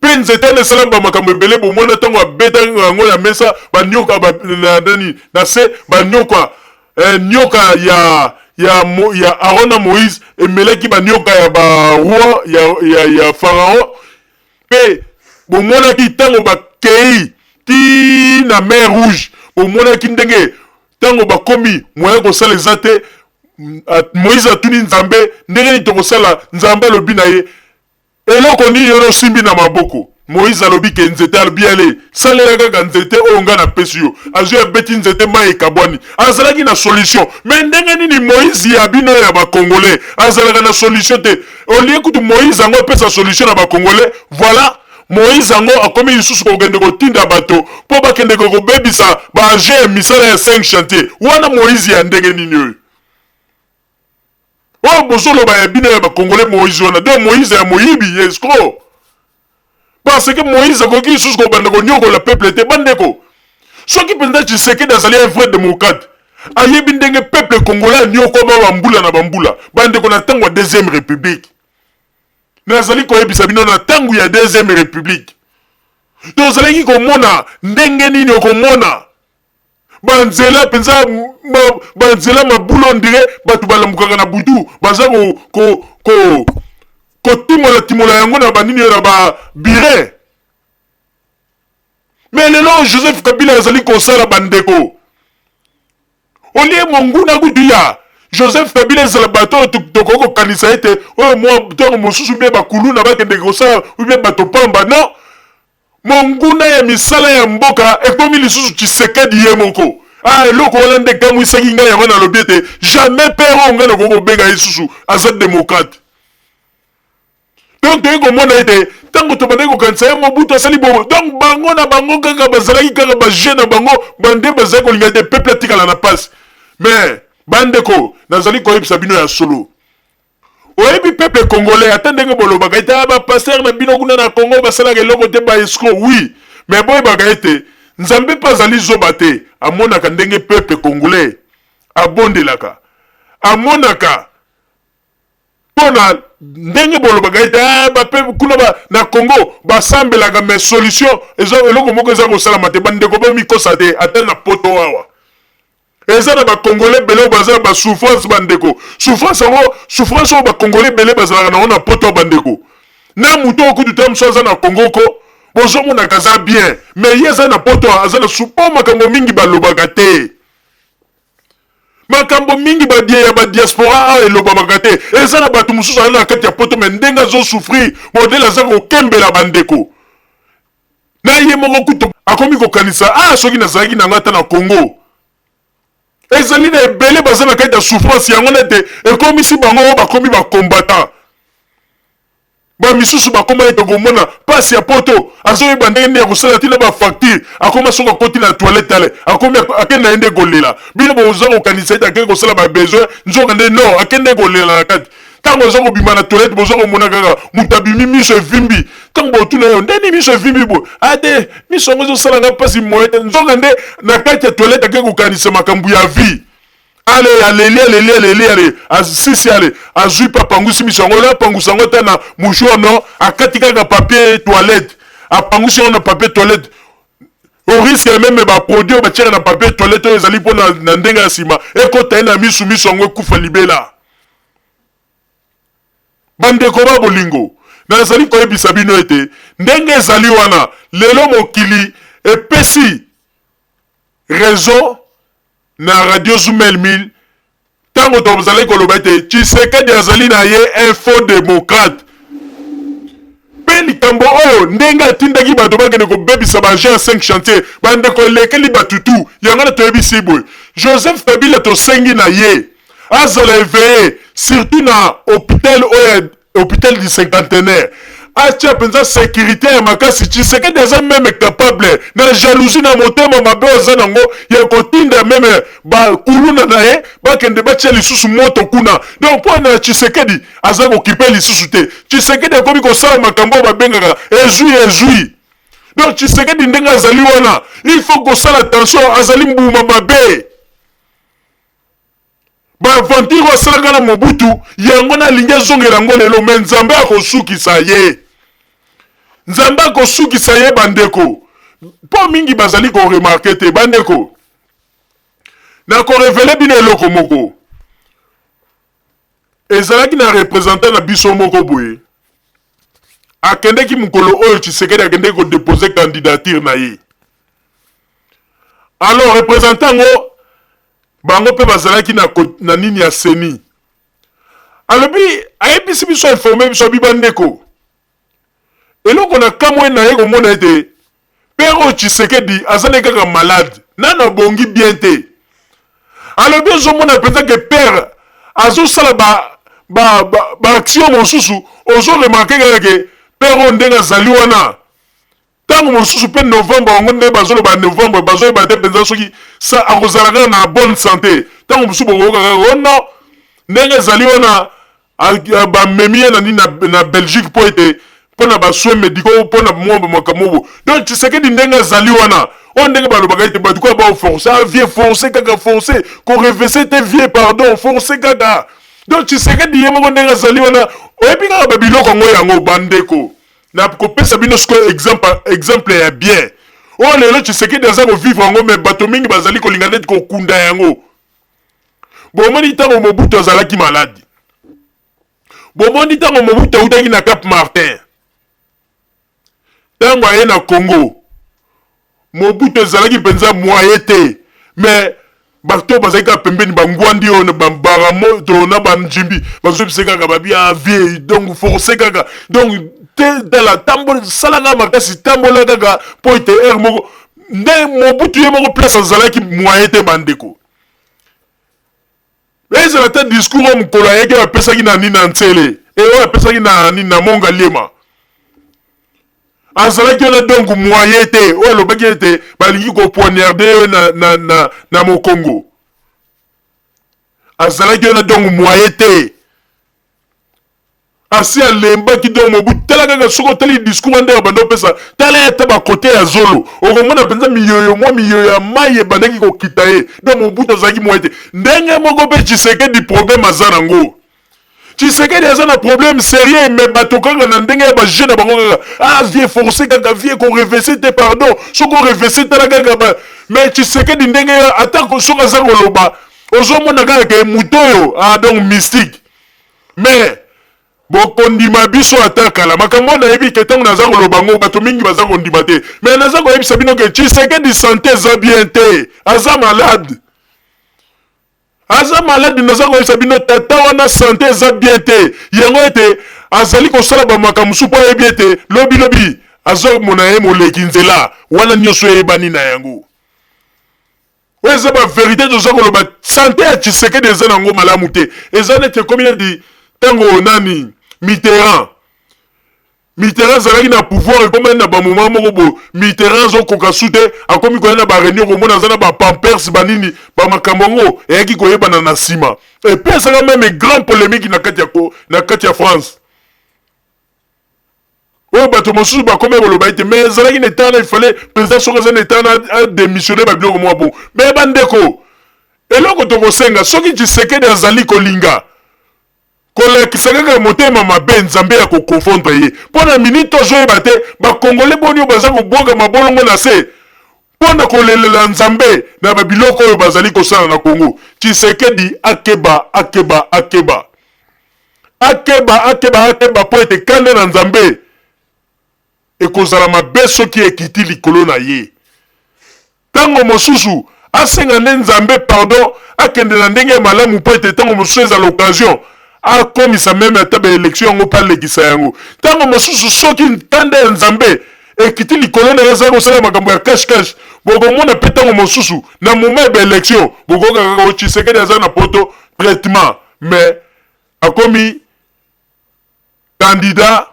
Pe nzete wana esala ba makambo ebele bomona tango abetaki yango na mesa ba nioka ba na nani na se ba nioka eh, nioka ya ya ya Aaron na Moïse emelaki ba nioka ya ba roi ya ya, ya Pharaon pe bomonaki tango bakei ti na mer rouge bomonaki ndenge tango bakomi moyen kosala eza te Moïse atuni Nzambe ndenge nini tokosala Nzambe alobi na ye Eloko nini wana osimbi na maboko? Moize alobi ke nzete, alobi ale, salela kaka nzete oyo nga napesi yo. Azwi abeti nzete, mayi ekabwani. Azalaki na solution. Mais ndenge nini Moize ya bino ya ba congolais azalaka na solution te? Au lieu kutu Moize yango apesa solution na ba congolais, voilà Moize yango akomi lisusu kokende kotinda bato po bakende kobebisa ba engins ya misala ya 5 chantiers. Wana Moize ya ndenge nini oyo? Oyo bozoloba ya bino ya ba congolais Moïse wana donc Moïse ya moyibi escroc parce que Moïse akoki lisusu kobanda konyokola peuple te bandeko soki mpenza Tshisekedi azali un vrai démocrate ayebi ndenge peuple congolais anyokwama bambula na bambula bandeko na ntango ya deuxième république nazali koyebisa bino na ntango ya deuxième république tozalaki komona ndenge nini okomona Ba nzela penza ba nzela mabulu on dirait batu balamukaka na butu baza ko ko ko kotimola timola yango na ba nini na ba birin mais lelo Joseph Kabila azali kosala bandeko olie monguna kutu ya Joseph Kabila ezala bato oyo tokoki kokanisa ete oyo mwa ntango mosusu mpe bakuluna bakendeke kosala ubie bato pamba non. Monguna ya misala ya mboka ekomi lisusu Tshisekedi ye moko. Ah, eloko wana nde ekamwisaki ngai, yango nalobi ete jamais père oyo ngai nakoki kobenga ye lisusu aza democrate. Donc toyei komona ete ntango tobandaki kokanisa ye Mobutu asali bongo, donc bango na bango kaka bazalaki kaka ba jeu na bango bande bazali kolinga ete peuple atikala na pasi. Mais bandeko, nazali koyebisa bino ya solo, Oyebi peuple congolais ata ndenge bolobaka ete ah, ba pasteur na bino kuna na Congo basalaka eloko te ba escroc oui mais boyebaka ete Nzambe mpe azali zoba te amonaka ndenge peuple congolais abondelaka amonaka mpo na ndenge bolobaka ete ah, ba peuple kuna ba, na Congo basambelaka mais solution eza eloko moko eza kosalama te bandeko bomikosa te ata na poto awa Eza na ba congolais ebele oyo baza na ba souffrance ba ndeko. Souffrance yango, souffrance oyo ba congolais ebele bazalaka nango na poto ba ndeko. Na moto oyo kutu ta mosusu aza na Congo ko, bozo monaka aza bien, mais ye aza na poto aza na sou po makambo mingi balobaka te. Makambo mingi ba ya ba diaspora awa elobamaka te. Eza na bato mosusu aza na kati ya poto mais ndenge azo souffrir, modèle aza kokembela ba ndeko. Na ye moko kutu akomi kokanisa ah soki nazalaki na ngai ata na Congo. Ezali na ebele baza na kati ya souffrance yango na ete ekomisi bango oyo bakomi ba combattant. Ba misusu bakoma ete komona pasi ya poto azoyeba ndenge nini ya kosala tina ba facture akoma soki akoti na toilette ale akomi akende na ye nde kolela. Bino boza kokanisa ete akende kosala ba besoin nzoka nde non akende kolela na kati. Ntango oza kobima na toilette boza komona kaka moto abimi miso evimbi. Ntango botuna yo nde nini miso evimbi boye? Ah te, miso yango ezosala nga mpasi moye te. Nzoka nde na kati ya toilette ake kokanisa makambo ya vie. Ale aleli aleli aleli ale asisi ale azwi mpe apangusi miso yango ole apangusa yango ata na mouchoir non akati kaka papier toilette apangusi yango na papier toilette au risque meme ba produit oyo batiaka na papier toilette oyo ezali mpo na ndenge ya nsima ekota ye na misu miso yango ekufa libela. Bandeko ba bolingo, nazali koyebisa bino ete ndenge ezali wana lelo mokili epesi raison na Radio Zumel 1000 ntango tozalaki koloba ete Tshisekedi azali na ye un faux democrate. Mpe likambo oyo ndenge atindaki bato bakende kobebisa ba agents ya 5 chantier, bandeko elekeli bato tu. Yango wana toyebisi boye, Joseph Kabila tosengi na ye azala eveille surtout na hopital oyo hopital du cinquantenaire atia mpenza securite ya makasi. Tshisekedi aza meme capable na jalousie na motema mabe aza nango ya kotinda meme bakuluna na ye bakende batia lisusu moto kuna. Donc mpo na Tshisekedi aza kokipe lisusu te. Tshisekedi akomi kosala makambo oyo babengaka ezwi ezwi. Donc Tshisekedi ndenge azali wana il faut kosala attention, azali mbuma mabe. Ba aventure oyo asalaka na Mobutu yango na alingi azongela yango lelo, mais Nzambe akosukisa ye. Nzambe akosukisa ye bandeko, mpo mingi bazali ko remarquer te bandeko. Na ko reveler bino eloko moko, ezalaki na representant na biso moko boye akendeki mokolo oyo Tshisekedi akendeki ko deposer candidature na ye. Alors representant yango bango mpe bazalaki na, na nini ya seni alobi ayebisi biso informe biso abi bandeko eloko na kamwe na ye komona ete pere oyo Tshisekedi azali kaka malade nano abongi bien te alobi ozomona mpenza ke pere azosala ba ba, ba, ba action mosusu ozo remarke kaka ke pere oyo ndenge azali wana Tango mosusu pe novembre yango nde bazoloba novembre bazoyeba te mpenza soki sa akozala kaka na bonne sante. Tango mosusu bokoyoka kaka oh non ndenge ezali wana bamemi ye na nini na Belgique mpo ete mpo na ba soins medicaux mpo na mwa makambo bo. Donc Tshisekedi ndenge azali wana oyo ndenge balobaka ete bato kaka bao force ah vieux force kaka force ko revese te vieux pardon force kaka. Donc Tshisekedi ye moko ndenge azali wana oyebi kaka ba biloko yango yango bandeko. Na kopesa bino sikoyo exemple, exemple ya bien oyo lelo Tshisekedi aza kovivre yango, mais bato mingi bazali kolinga neti kokunda yango. Bomoni ntango Mobutu azalaki maladi, bomoni ntango Mobutu autaki na Cap Martin, ntango aye na Congo, Mobutu ezalaki mpenza moyen te, mais bato oyo bazalaki kaka pembeni bangwandi oyo na bambaramoto na banjimbi bazobisa kaka babi ah vieux donc force kaka donc. Te tala tambola sala kaka makasi tambola kaka mpo ete heure moko nde Mobutu ye moko place azalaki moyen te bandeko. Ezala ata discours oyo mokolo ayaki oyo apesaki na nini na Nsele e oyo apesaki na nini na Mongaliema azalaki wana donc moyen te oyo alobaki ete balingi kopoignarde ye na, na, na, na mokongo azalaki wana donc moyen te Asi alembaki donc Mobutu tala kaka soki otali discours wana ndenge abanda opesa tala ye ata ba cote ya zolo okomona mpenza miyoyo mwa miyoyo ya mayi ebandaki kokita ye donc Mobutu azalaki moyen te ndenge moko mpe Tshisekedi problème aza nango Tshisekedi aza na problème sérieux mais bato kaka na ndenge ya ba jeu na bango kaka ah vie forcé kaka vie ko revese te pardon soki orevese tala kaka ba mais Tshisekedi ndenge ata soki aza koloba ozomona kaka ke moto oyo ah donc mystique Mais bokondima biso ata kala. Makambo oyo nayebi ke ntango naza koloba yango bato mingi baza kondima te. Mais naza koyebisa bino ke Tshisekedi sante eza bien te. Aza malade. Aza malade naza koyebisa bino tata wana sante eza bien te. Yango ete azali kosala ba makambo mosusu mpo ayebi ete lobi lobi azomona ye moleki nzela wana nyonso eyebani na yango. Oyo eza ba verite toza koloba sante ya Tshisekedi eza nango malamu te eza neti ekomi neti tango nani Mitterrand Mitterrand azalaki na pouvoir ekomaki na ba moment moko boye Mitterrand azokoka su te akomi koya na ba reunion komona aza na ba pampers banini ba makambo yango eyaki koyebana na nsima epesaka meme grand polemique na kati ya, na kati ya France oyo bato mosusu bakomi koloba ete mais ezalaki na etat wana il fallait président soki aza na etat wana adémissionne babiloko mwa bongo. Mais bandeko, eloko tokosenga soki Tshisekedi azali kolinga kolakisa kaka motema mabe, Nzambe ya koconfondre ye mpo na minute ozoyeba te bakongole boni oyo baza kobwaka mabolongo na se mpo na kolelela Nzambe na babiloko oyo bazali kosala na Congo. Tshisekedi akeba, akeba, akeba. Akeba, akeba, akeba mpo ete kanda na Nzambe ekozala mabe soki ekiti likolo na ye. Tango mosusu asenga nde Nzambe pardon, akende na ndenge ya malamu mpo ete tango mosusu ezala occasion akomisa meme ata ba election yango mpe alekisa yango. Tango mosusu soki kanda ya Nzambe ekiti likolo na ye azali kosala makambo ya cash cash, bokomona mpe tango mosusu na moment ya ba election bokoyoka kaka o Tshisekedi aza na poto traitement mais akomi candidat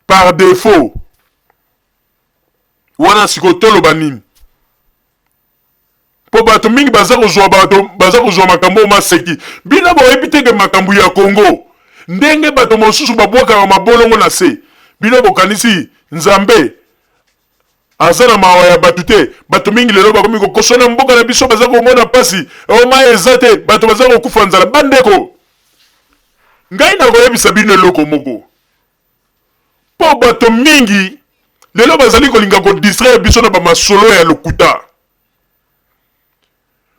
par defaut. Wana sikoyo toloba nini? Mpo bato mingi baza kozwa bato baza kozwa makambo oyo maseki. Bino boyebi te ke makambo ya Congo ndenge bato mosusu babwakaka mabolongo na se, bino bokanisi Nzambe Aza na mawa ya batu te. Batu mingi lelo bakomi kokosona mboka na biso baza komona pasi. Oh mayi eza te, batu baza kokufa nzala. Bandeko, ngai nakoyebisa bino eloko moko. Po bato mingi lelo bazali kolinga ko distraire biso na ba masolo ya lokuta.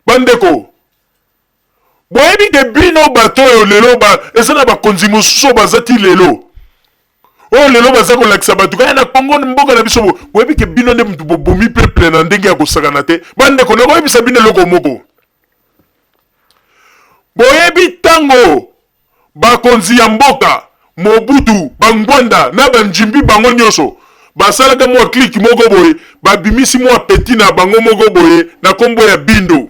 Bandeko, boyebi ke bino bato oyo lelo ba eza na bakonzi mosusu oyo baza ti lelo oyo lelo baza kolakisa bato kaka na Congo mboka na biso boyebi ke bino nde mutu bobomi peuple na ndenge ya kosakana te. Bandeko, nakoyebisa bino eloko moko. Boyebi ntango bakonzi ya mboka Mobutu, ba Ngbanda na ba Ndjimbi bango nyoso basalaka mua clique moko boye, babimisi mua petit na bango moko boye na kombo ya Bindo.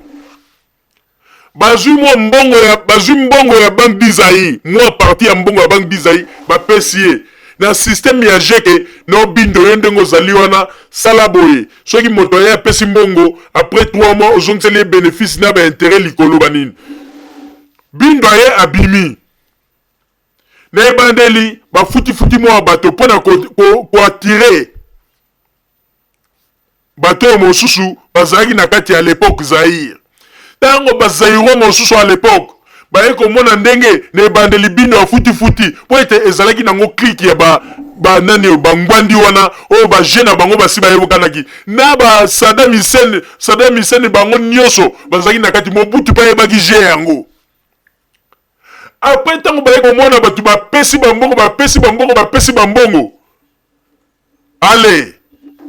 Bazui mua mbongo ya bazui mbongo ya Banque du Zaïre, mua partie ya mbongo ya Banque du Zaïre bapesi ye na système ya jeu ke no Bindo yo ndenge ozali wana sala boye soki moto aye apesi mbongo après 3 mois ozongiseli ye benefice na ba interet likolo ba nini. Bindo aye abimi na ebandeli bafuti futi mua bato mpo na ko, ko, ko attirer bato oyo mosusu bazalaki na kati ya l'epoque Zaïre. Ntango ba Zaïrois mosusu à l'epoque baye komona ndenge na ebandeli bino ya futi futi mpo ete ezalaki nango clique ya ba ba nani oyo bangwandi wana oyo ba jeu na bango basi bayebokanaki na ba Saddam Hussein, Saddam Hussein bango nyonso bazalaki na kati. Mobutu mpe ayebaki jeu yango. Après ntango baye komona bato bapesi bambongo bapesi bambongo bapesi bambongo Ale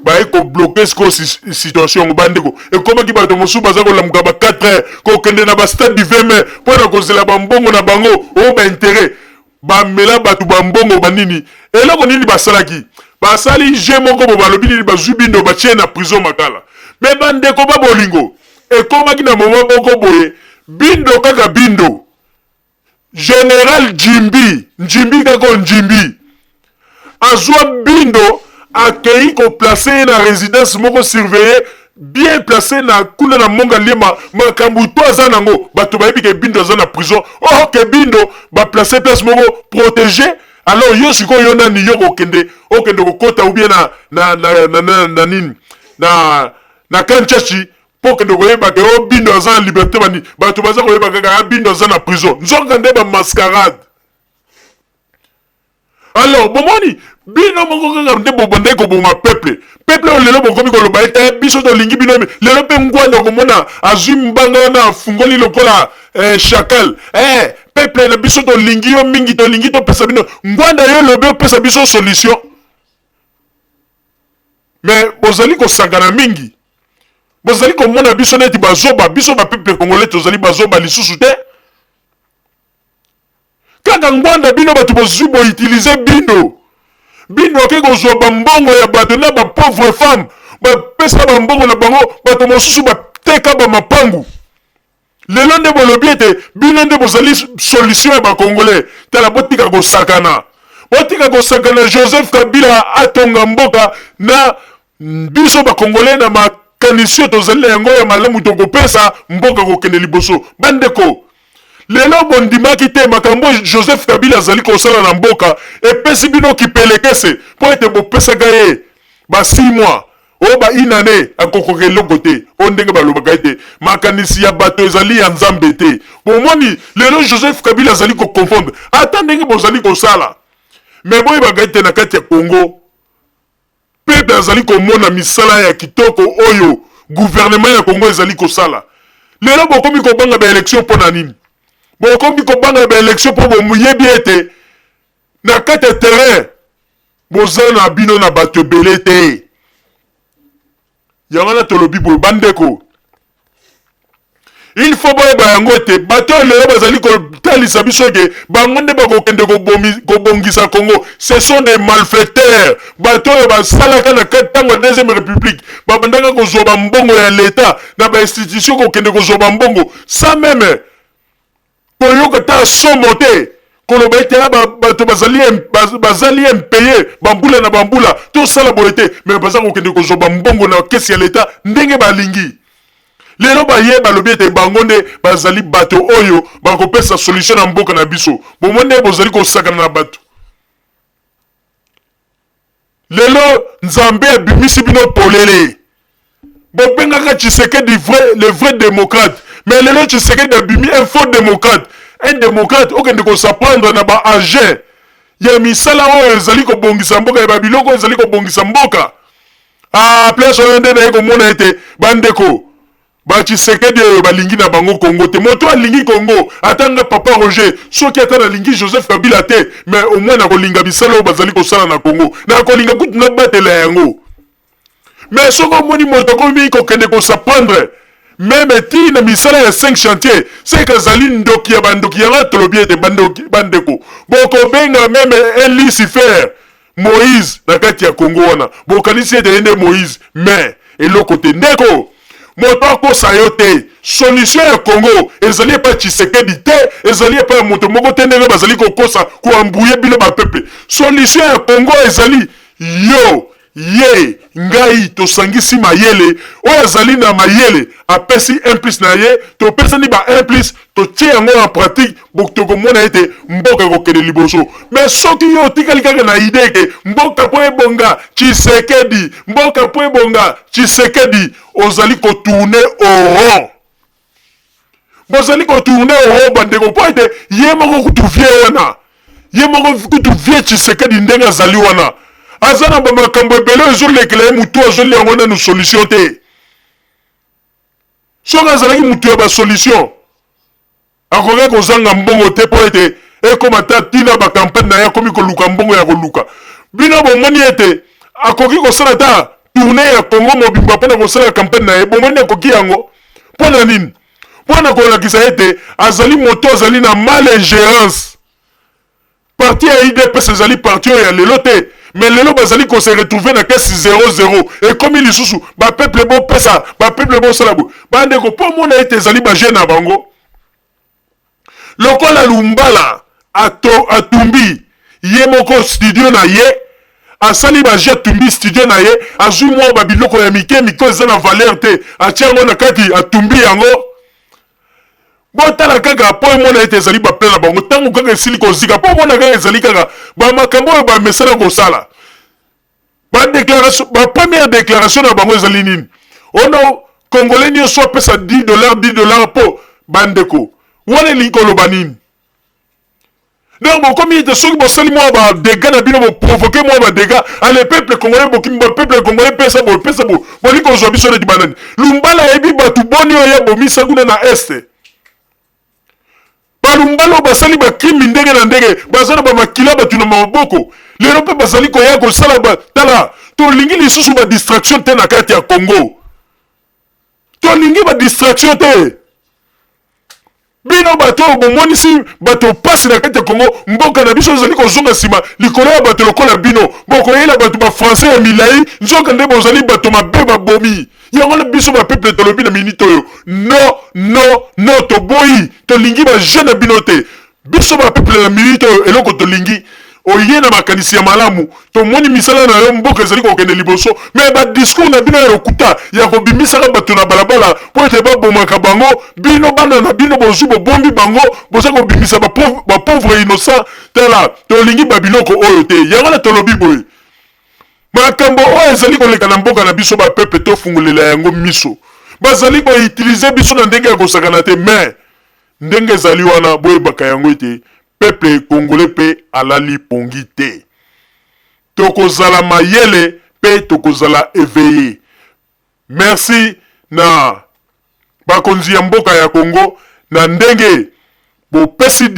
baye ko bloquer sikoyo situation yango bandeko ekomaki bato mosusu baza kolamuka ba 4 heures kokende na ba stade du 20 mai mpo na kozela bambongo na bango oyo ba intérêt. Bamela bato ba mbongo ba nini? Eloko nini basalaki? Basali jeu moko bo balobi nini bazui bindo batie na prison makala. Mais ba ndeko ba bolingo ekomaki na moment moko boye bindo kaka bindo. General Djimbi, Ndjimbi kaka oyo Ndjimbi azua bindo akeyi ko placer ye na residence moko surveiller bien place na kuna na Mont Ngaliema makambu to aza nango batu bayebi ke Bindo aza na prison or ke Bindo ba place place moko protege alors yo sikoyo yo nani yo kokende okende kokota ou bien na na na na, na, na nini na na kanchachi mpo okende koyeba ke o oh, Bindo aza na liberté bani bato baza koyeba kaka ah, Bindo aza na prison nzoka nde ba mascarade Alors bomoni bino moko kaka nde bobandaki koboma peuple peuple oyo lelo bokomi koloba ete eh, biso tolingi bino lelo mpe ngwanda okomona azwi mbanga wana afungoli lokola eh, chacal eh, peuple na biso tolingi yo mingi tolingi topesa bino ngwanda yo lobi opesa biso solution mais bozali kosangana mingi bozali komona biso neti bazoba biso bapeuple congolais tozali bazoba lisusu te Kaka Ngwanda bino batu bozui bo utiliser bino. Bino ake kozua ba mbongo ya bato na ba pauvre femme ba pesa ba mbongo na bango bato mosusu ba teka ba mapangu. Lelo nde bolobi ete bino nde bozali solution ya ba congolais. Tala botika kosakana. Botika kosakana Joseph Kabila atonga mboka na biso ba congolais na makanisi oyo tozali na yango ya malamu tokopesa mboka kokende liboso. Bandeko Lelo bondimaki te makambo oyo Joseph Kabila azali kosala na mboka epesi bino kipelekese mpo ete bopesaka ye ba 6 mois o ba une annee akokoka eloko te o ndenge balobaka ete makanisi ya bato ezali ya Nzambe te. Bomoni lelo Joseph Kabila azali ko confondre ata ndenge bozali kosala mais boyebaka ete na kati ya Congo Peuple azali komona misala ya kitoko oyo gouvernement ya Congo ezali kosala. Lelo bokomi kobanga ba election mpo na nini? Bokomi kobanga ba election mpo boyebi ete na kati ya terrain boza na bino na bato ebele te. Yango wana tolobi boye bandeko, il faut boyeba yango ete bato oyo lelo bazali kotalisa biso eke bango nde bakokende kobongisa Congo, ce sont des malfaiteurs. Bato oyo basalaka na ntango ya deuxième république babandaka kozwa bambongo ya leta na ba institution, kokende kozwa bambongo sans meme koyoka ata somo te koloba ete ah, bato bazali bazali impaye bambula na bambula tosala boye te me baza kokende kozwa bambongo na kesi ya leta ndenge balingi lelo baye balobi ete bango nde bazali bato oyo bakopesa solution na mboka na biso bomoni nde bozali kosakana na bato Lelo Nzambe abimisi bino polele. Bobengaka Tshisekedi vrai, le vrai democrate. Mais lelo Tshisekedi abimi un faux democrate. Un democrate okende ko s'apprendre na ba engins ya misala oyo ezali kobongisa mboka ya ba biloko oyo ezali kobongisa mboka. Ah, place oyo nde naye komona ete bandeko Ba Tshisekedi oyo balingi na bango Congo te. Moto alingi Congo, ata nga papa Roger, soki ata nalingi Joseph Kabila te, mais au moins nakolinga misala oyo bazali kosala na Congo. Nakolinga kutu nabatela yango. Mais soki omoni moto akomi kokende ko s'apprendre meme ti na misala ya 5 chantier, c'est que azali ndoki ya bandoki. Yango tolobi ete bandoki, bandeko, bokobenga meme un Lucifer Moïse na kati ya Congo wana bokanisi ete ye nde Moïse mais eloko te ndeko moto akosa yo te solution ya Congo ezali epai Tshisekedi te ezali epai ya moto moko te ndenge bazali kokosa ko embrouiller bino ba peuple solution ya Congo ezali yo ye ngai tosangisi mayele oyo azali na mayele apesi un plus na ye topesani ba un plus totie yango en pratique tokomona ete mboka ekokende liboso mais soki yo otikali kaka na idee ke mboka mpo ebonga Tshisekedi mboka mpo ebonga Tshisekedi ozali kotourne au rond bozali kotourne au rond bandeko mpo ete ye moko kutu vie wana ye moko kutu vie Tshisekedi ndenge azali wana aza na bamakambo ebele oyo ezolekela ye motu azolia yango nanu solution te Soki azalaki mutu ya ba solution akokaki kozanga mbongo te po ete ekoma ata tina ba campagne na ye akomi koluka mbongo ya koluka. Bino bomoni ete akoki kosala ata tournee ya Congo mobimba pona kosala campagne na ye, bomoni akoki yango? Pona nini? Pona kolakisa ete azali moto azali na mal ingerence. Parti ya udps ezali parti oyo ya lelo te, mais lelo bazali ko se retrouver na caisse 0-0. Ekomi lisusu ba peuple bopesa, ba peuple bosala boye. Bandeko, mpo omona ete ezali ba jeu na bango. Lokola Lumbala ato, atumbi ye moko studio na ye, asali ba jeu, atumbi studio na ye, azwi mwa ba biloko ya mike mike eza na valeur te, atie yango na kati, atumbi yango. Botala kaka mpo emona ete ezali ba plan na bango ntango kaka esili kozika, mpo omona kaka ezali kaka ba makambo oyo bamesana kosala. Ba declaration, ba première declaration na bango ezali nini? Ono Congolais nyonso apesa 10 dollars, 10 dollars mpo bandeko wana elingi koloba nini? Donc bokomi ete soki bosali mwa ba dégâts na bino, boprovoke mwa ba dégâts, ale peuple congolais bokimi, ba peuple congolais pesa boye, pesa boye, bolingi kozwa biso neti banani? Lumbala ayebi bato boni oyo abomisa kuna na est. Balumbala oyo basali ba crime ndenge na ndenge, baza na ba makila bato na maboko, lelo mpe bazali koya kosala ba tala. Tolingi lisusu ba distraction te na kati ya Congo, tolingi ba distraction te. Bino bato oyo bomonisi bato mpasi na kati ya Congo, mboka na biso ezali kozonga nsima likolo ya bato lokola bino. Bokoyela bato ba français ya milai, nzoka nde bozali bato mabe, babomi. Yango wana biso ba peuple tolobi na minute oyo, non, non, non, toboyi, tolingi ba jeu na bino te. Biso ba peuple na minute oyo eloko tolingi, oye na makanisi ya malamu, tomoni misala na yo, mboka ezali kokende liboso, mais ba discours na bino ya lokuta ya kobimisaka bato na balabala mpo ete babomaka bango, bino bana na bino bozwi bobombi bango, boza kobimisa ba pauvre innocent. Tala, tolingi ba biloko oyo te. Yango wana tolobi boye, makambo oyo ezali koleka na mboka na biso, ba peuple tofungolela yango miso. Bazali ko utiliser biso na ndenge ya kosakana te, mais ndenge ezali wana, boyebaka yango ete peuple congolais mpe alali pongi te. Tokozala mayele mpe tokozala eveille. Merci na bakonzi ya mboka ya Congo na ndenge bopesi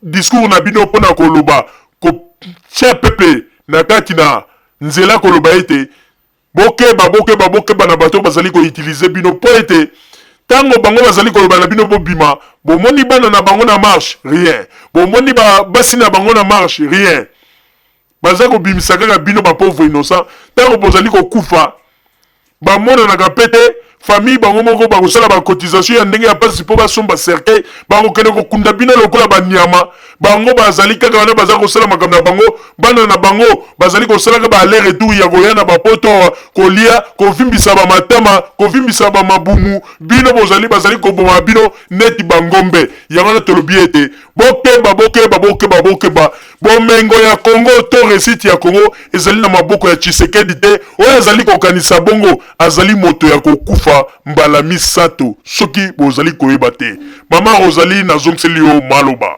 discours na bino mpo na koloba kotia peuple na kati na nzela, koloba ete Bokeba, bokeba, bokeba na bato oyo bazali ko utiliser bino mpo ete tango bango bazali koloba na bino bobima, bomoni bana na bango na marche? Rien. Bomoni ba basi na bango na marche? Rien. Baza kobimisa kaka bino ba pauvres innocents. Tango bozali kokufa, bamonanaka mpe te. Famille bango moko bakosala ba cotisation ya ndenge ya pasi mpo basomba cercueil, bakokende kokunda bino lokola ba nyama. Bango bazali kaka wana baza kosala makambo na bango, bana na bango bazali kosalaka ba aller retour ya koya na ba poto awa kolia, kovimbisa ba matama, kovimbisa ba mabumu, bino bozali bazali koboma bino neti ba ngombe. Yango wana tolobi ete bokeba, bokeba, bokeba, bokeba. Bomengo ya Congo to reussite ya Congo ezali na maboko ya Tshisekedi te. Oyo azali kokanisa bongo azali moto ya kokufa mbala misato soki bozali koyeba te. Mama Rosalie, nazongiseli yo maloba.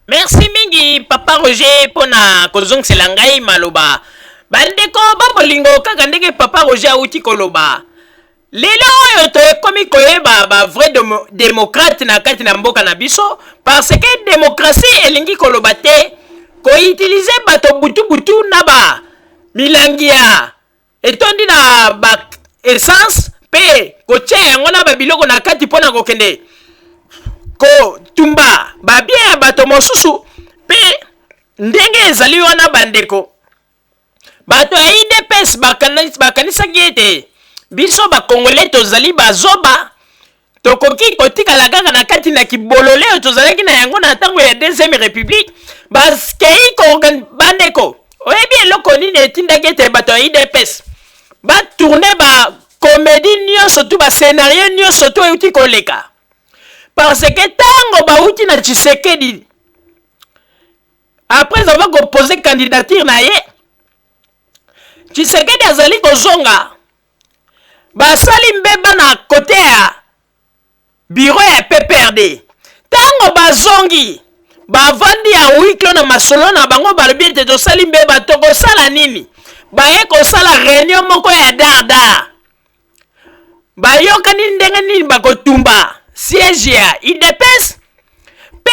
Merci mingi papa Roger pona kozongisela ngai maloba. Bandeko ba bolingo, kaka ndenge papa Roger awuti koloba, lelo oyo tokomi koyeba ba vrai democrate na kati na mboka na biso, parce que democratie elingi koloba te ko utiliser bato butu butu na ba milangi ya etondi na ba essence mpe kotia yango na ba biloko na kati mpo na kokende kotumba ba bien ya bato mosusu. Mpe ndenge ezali wana bandeko, bato ya UDPS bakanisaki ete biso ba Congolais tozali bazoba, tokoki kotikala kaka na kati na kibolole oyo tozalaki na yango na ntango ya deuxième république. Bakei ko bandeko, oyebi eloko nini etindaki ete bato ya UDPS batourne ba comédie nyonso tu, ba scénario nyonso tu euti koleka? Parce que ntango bauti na Tshisekedi, après avoir kopose candidature na ye, Tshisekedi azali kozonga, basali mbeba na kote ya bureau ya PPRD. Ntango bazongi, bavandi ya huis clos na masolo na bango, balobi ete tosali mbeba, tokosala nini? Baye kosala réunion moko ya dar-dar, bayokani ndenge nini bakotumba siège ya UDPS, mpe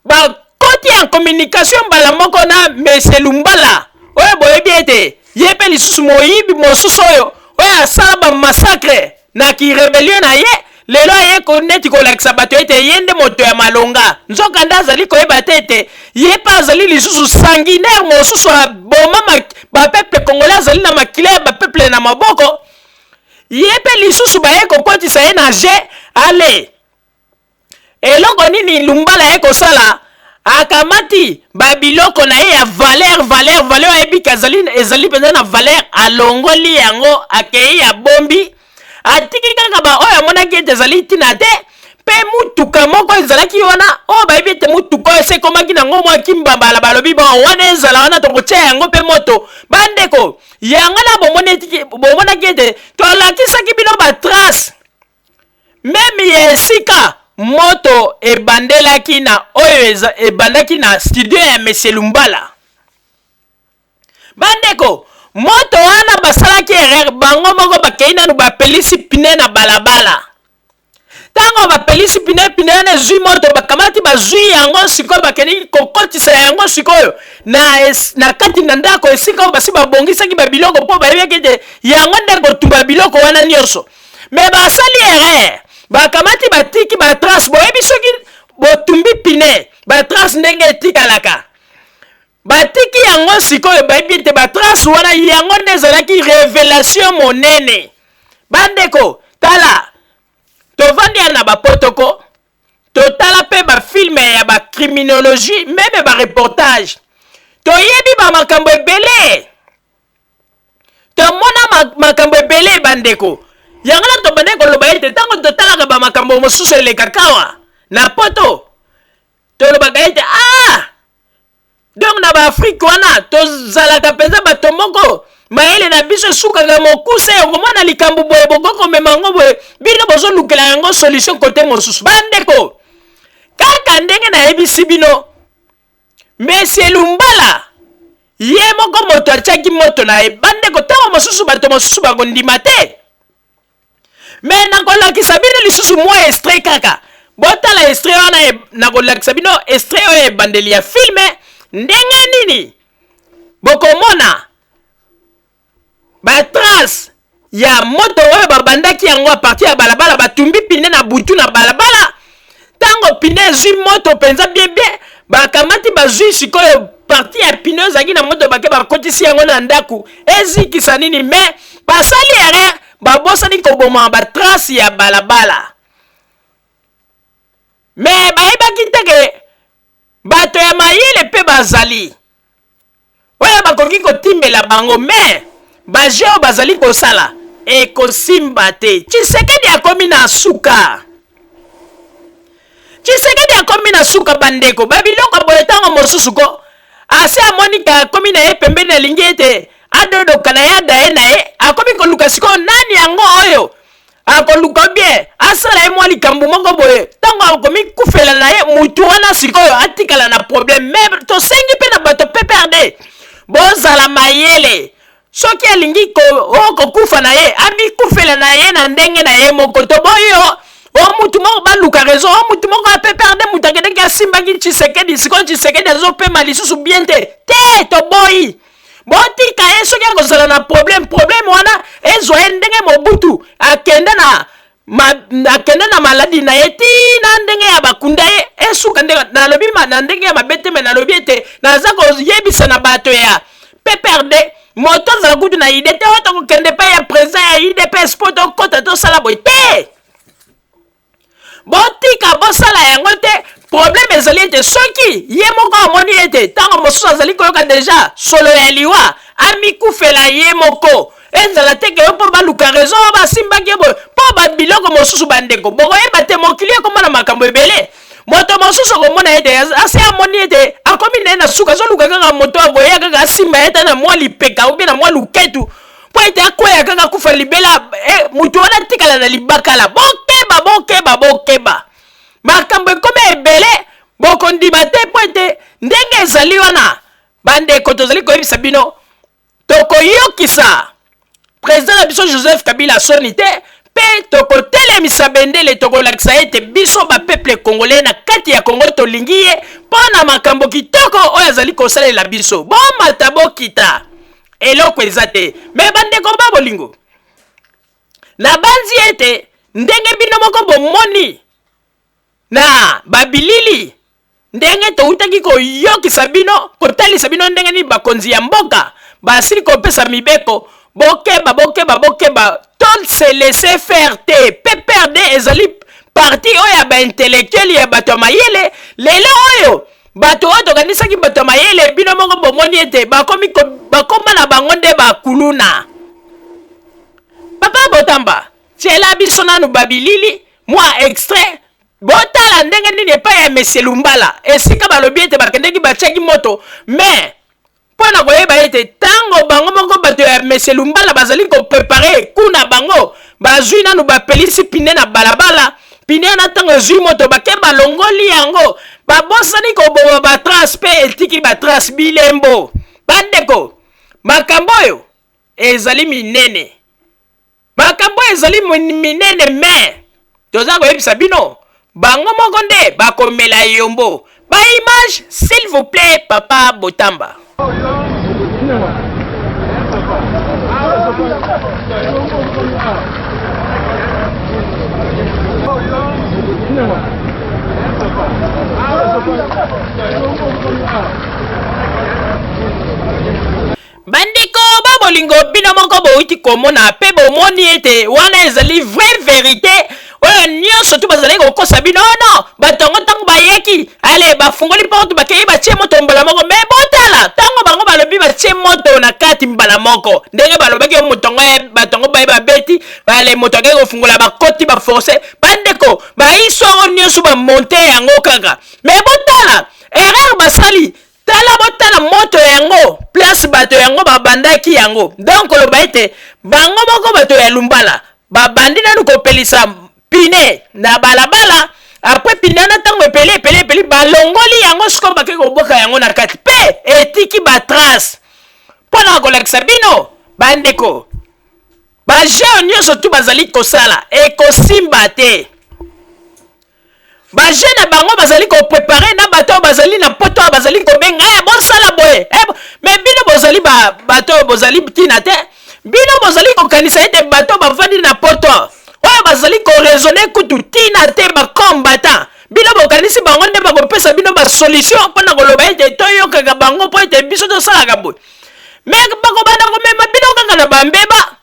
bakoti en communication mbala moko na Monsieur Lumbala oyo boyebi ete ye mpe lisusu moyibi mosusu oyo asala ba massacre na ki rebellion na ye. Lelo aye ko neti kolakisa bato ete ye nde moto ya malonga, nzokande azali koyeba te ete ye mpe azali lisusu sanguinaire mosusu aboma ba peuple congolais, azali na makila ya ba peuple na maboko. Ye mpe lisusu baye kokotisa ye na jeu. Ale eloko nini Lumbala aye kosala? Akamati ba biloko na ye ya valeur, valeur, valeur ayebi ke azali, ezali mpenza na valeur, alongoli yango, akei abombi, atiki kaka ba oyo amonaki ete ezali ntina te. Mpe motuka moko ezalaki wana oyo bayebi ete motuka oyo esi ekomaki nango mwa kimbambala, balobi bon, wana ezala wana tokotia yango mpe moto. Bandeko, yango na bomonaki ete tolakisaki bino ba trace meme ya esika moto ebandelaki na oyo ebandaki na studio ya Monsieur Lumbala. Bandeko, moto wana basalaki erreur bango moko, bakei nanu bapelisi pneu na balabala. Ntango bapelisi pneu, pneu wana ezwi moto, bakamati bazwi yango sikoyo, bakendeki kokotisa yango sikoyo na, es, na kati na ndako esika oyo basi babongisaki babiloko, mpo bayebaki ete yango nde kotumba biloko wana nyonso. Me basali erreur, bakamati batiki batrace. Boyebi soki botumbi pneu, batrace ndenge etikalaka, batiki yango sikoyo, bayebi ete batrace wana yango nde ezalaki revelation monene. Bandeko, tala, tovandi ya na bapotoko, totala mpe bafilme ya bacriminologie, meme bareportage, toyebi bamakambo ebele, tomona makambo ebele bandeko. Yango na tobandaki koloba ete ntango totalaka bamakambo mosusu elekaka awa na poto, tolobaka ete ah, donc na baafrike wana tozalaka mpenza bato moko mayele na biso esukaka mokuse. Okomona likambo boye, bokoki komema yango boye, bino bozolukela yango solution kote mosusu. Bandeko, kaka ndenge nayebisi bino, Monsieur Lumbala ye moko moto atiaki moto na ye. Bandeko, ntango mosusu bato mosusu bakondima te, me nakolakisa bino lisusu mwa extrait kaka. Botala extrait wana, nakolakisa bino extrait oyo ebandeli ya filme, ndenge nini bokomona ba trace ya moto oyo babandaki yango a partir ya balabala. Batumbi pine na butu na balabala. Ntango pine ezwi moto mpenza bien bien, bakamati bazwi sikoyo parti ya pine oyo ezalaki na moto, bake bakotisi yango na ndako ezikisa nini. Me basali erreur, babosani koboma ba trace ya balabala. Me bayebaki te ke bato ya mayele mpe bazali oyo bakoki kotimbela bango, me baje oyo bazali kosala ekosimba te. Tshisekedi akomi na suka, Tshisekedi akomi na suka. Bandeko, babiloko boye ntango mosusu ko ase amoni ka akomi na ye pembeni, alingi ete adodoka na ye, adaye na ye, akomi koluka sikoyo nani yango oyo akoluka bien asala ye mwa likambo moko boye. Ntango akomikufela na ye mutu wana, sikoyo atikala na problème. Me tosengi mpe na bato PPRD, bozala mayele. Soki alingi kokufa na ye, amikufela na ye na ndenge na ye moko. Toboyo o mutu moko baluka raison, o mutu moko ya PPRD mutu akendeki asimbaki Tshisekedi, sikoyo Tshisekedi azopema lisusu bien te. Te, toboyi, botika ye. Soki akozala na problème, problème wana ezwa ye ndenge Mobutu akende na ma, akende na maladi na ye ti na ndenge ya bakunda ye esuka. Ndenge nalobi na ndenge ya mabe te, me nalobi ete naza koyebisa na bato ya PPRD, moto azala kutu na ide te oyo tokokende epai ya président ya UDPS mpo tokɔta tosala boye te. Botika, bosala yango te. Problème ezali ete soki ye moko amoni ete ntango mosusu azali koyoka deja solo ya liwa, amikufela ye moko. Ezala te ke yo mpo baluka raison oyo basimbaki ye boye mpo babiloko mosusu. Bandeko, bokoyeba te, mokili ekoma na makambo ebele. Moto mosusu okomona ete ase amoni ete akomi na ye na suka, azoluka kaka moto akoya kaka asimba ye ata na mwa lipeka obie na mwa luketu mpo ete akweya kaka akufa libela, moto wana atikala na libakala. Bokeba, bokeba, bokeba, makambo ekomi ebele, bokondima te mpo ete ndenge ezali wana. Bandeko, tozali koyebisa bino, tokoyokisa président na biso Joseph Kabila soni te, mpe tokotelemisa bendele, tokolakisa ete biso bapeuple congolais na kati ya Congo tolingi ye mpo na makambo kitoko oyo azali kosalela biso. Bomata bokita, eloko eza te. Me bandeko ba bolingo, nabanzi ete Ndenge bino moko bomoni na babilili, ndenge towutaki koyokisa bino, kotalisa bino ndenge nini bakonzi ya mboka basili kopesa mibeko, bokeba, bokeba, bokeba, to se laisser faire te. PPRD ezali parti oyo ya ba intellectuel, ya bato ya mayele. Lelo oyo bato oyo tokanisaki bato ya mayele, bino moko bomoni ete bakomi bakoma na bango nde bakuluna. Papa Botamba, tiela biso nanu babilili, mwa extrait, botala ndenge nini epai ya Monsieur Lumbala, esika balobi ete bakendeki batiaki moto, mais mpo na koyeba ete ntango bango moko bato ya Monsieur Lumbala bazali koprepare kuna, bango bazwi nanu bapelisi pine na balabala. Pine wana ntango ezwi moto, bake balongoli yango, babosani koboma batrace mpe etiki batrace, bilembo. Bandeko, makambo oyo ezali minene, makambo oyo ezali minene, me toza koyebisa bino, bango moko nde bakomela yombo. Ba image, s'il vous plaît, papa Botamba. Bandeko ba bolingo, bino moko bowuti komona mpe bomoni ete wana ezali vraie verite. Oyo nyonso tu bazalaki kokosa bino, oh non, bato yango ntango bayaki, ale bafungoli porte, bakei batie moto mbala moko. Me botala ntango bango balobi batie moto na kati mbala moko, ndenge balobaki yo moto yango, bato yango baye babeti, ale moto akei kofungola, bakoti baforce. Bandeko, bahistoire nyonso bamonte yango kaka, me botala erreur basali. Tala, botala moto yango, place bato yango babandaki yango. Donc koloba ete bango moko bato ya Lumbala babandi nanu kopelisa pine na balabala, apres pine wana ntango epeli epeli epeli, balongoli yango, sikoyo bakei koboka yango na kati mpe etiki batrace. Mpo na kolakisa bino bandeko, bajeu nyonso tu bazali kosala ekosimba te. Ba jeux na bango bazali ko preparer na bato oyo bazali na poto oyo bazali kobenga, eh, bosala boye, eh, mais bino bozali ba bato oyo bozali ntina te. Bino bozali kokanisa ete bato bavandi na poto oyo bazali ko raisonner kutu ntina te, ba combattant, bino bokanisi bango nde bakopesa bino ba solution mpo na koloba ete toyokaka bango mpo ete biso tosalaka boye. Mais bakobanda komema bino kaka na bambeba,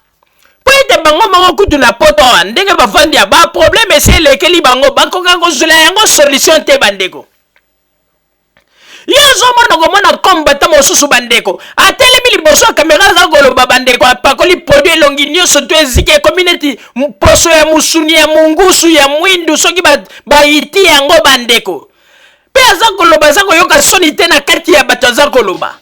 mpo ete bango moko kutu na poto awa ndenge bavandi ya ba problème esi elekeli bango, bakoka kozwela yango solution te. Bandeko, ye ozomona komona kombata mosusu, bandeko, atelemi liboso ya kamera, aza koloba, bandeko, apakoli produit elongi nyonso to eziki, ekomi neti mposo ya musuni ya mungusu ya mwindu soki bayiti ba yango, bandeko. Mpe aza koloba, aza koyoka soni te na kati ya bato, aza koloba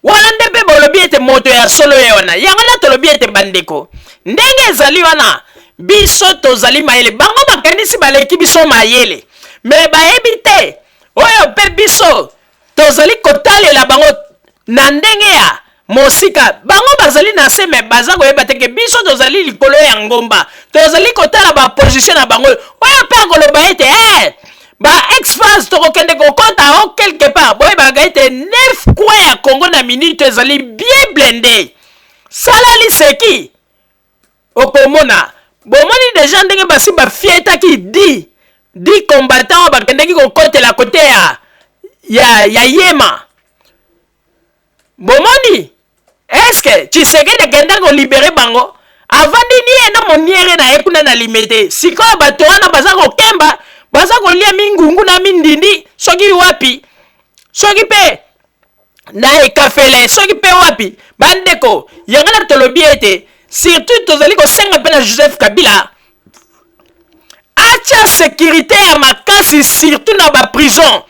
wana nde mpe bolobi ete moto ya solo ye wana. Yango nde tolobi ete bandeko, ndenge ezali wana, biso tozali mayele, bango bakanisi baleki biso mayele, me bayebi te oyo mpe biso tozali kotalela bango na ndenge ya mosika. Bango bazali na se, me baza koyeba te ke biso tozali likolo ya ngomba, tozali kotala baposition na bango. Oyo mpe akoloba ete eh, ba ex-phase tokokende kokɔta o quelque part, boyebaka ete neuf coin ya Congo na minute ezali bien blende. Sala liseki, okomona. Bomoni deja ndenge basi bafietaki di combattant oyo bakendeki kokotela kote ya Yema. Bomoni, eske Tshisekedi akenda kolibere bango? Avandi nie na moniere na ye kuna na Limete. Sikoyo bato wana baza kokemba, baza kolia mingungu na mindindi soki wapi, soki mpe na ekafele, soki mpe wapi. Bandeko, yango na tolobi ete surtout tozali kosenga mpe na Joseph Kabila atia sécurité ya makasi, surtout na ba prison,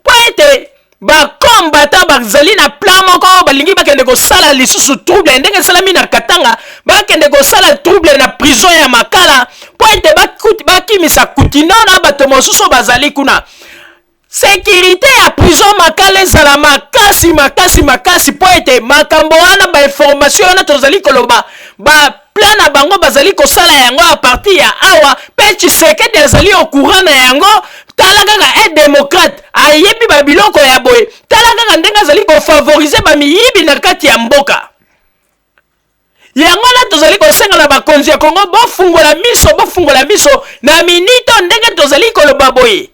mpo ete bakombata bazali na plan moko, balingi bakende kosala lisusu trouble ndenge esalami na Katanga, bakende kosala trouble na prison ya Makala mpo ete bakimisa Kutino na bato mosusu bazali kuna. Sécurité ya prison Makala ezala makasi makasi makasi, mpo ete makambo wana, bainformation wana tozali koloba, ba plan na bango bazali kosala yango a partir ya awa, mpe Tshisekedi azali au courant na yango. Tala kaka, un démocrate ayebi babiloko ya boye, tala kaka ndenge azali kofavorize bamiyibi na kati ya mboka. Yango wana tozali kosenga na bakonzi ya Kongo, bofungola miso, bofungola miso na minito ndenge tozali koloba boye.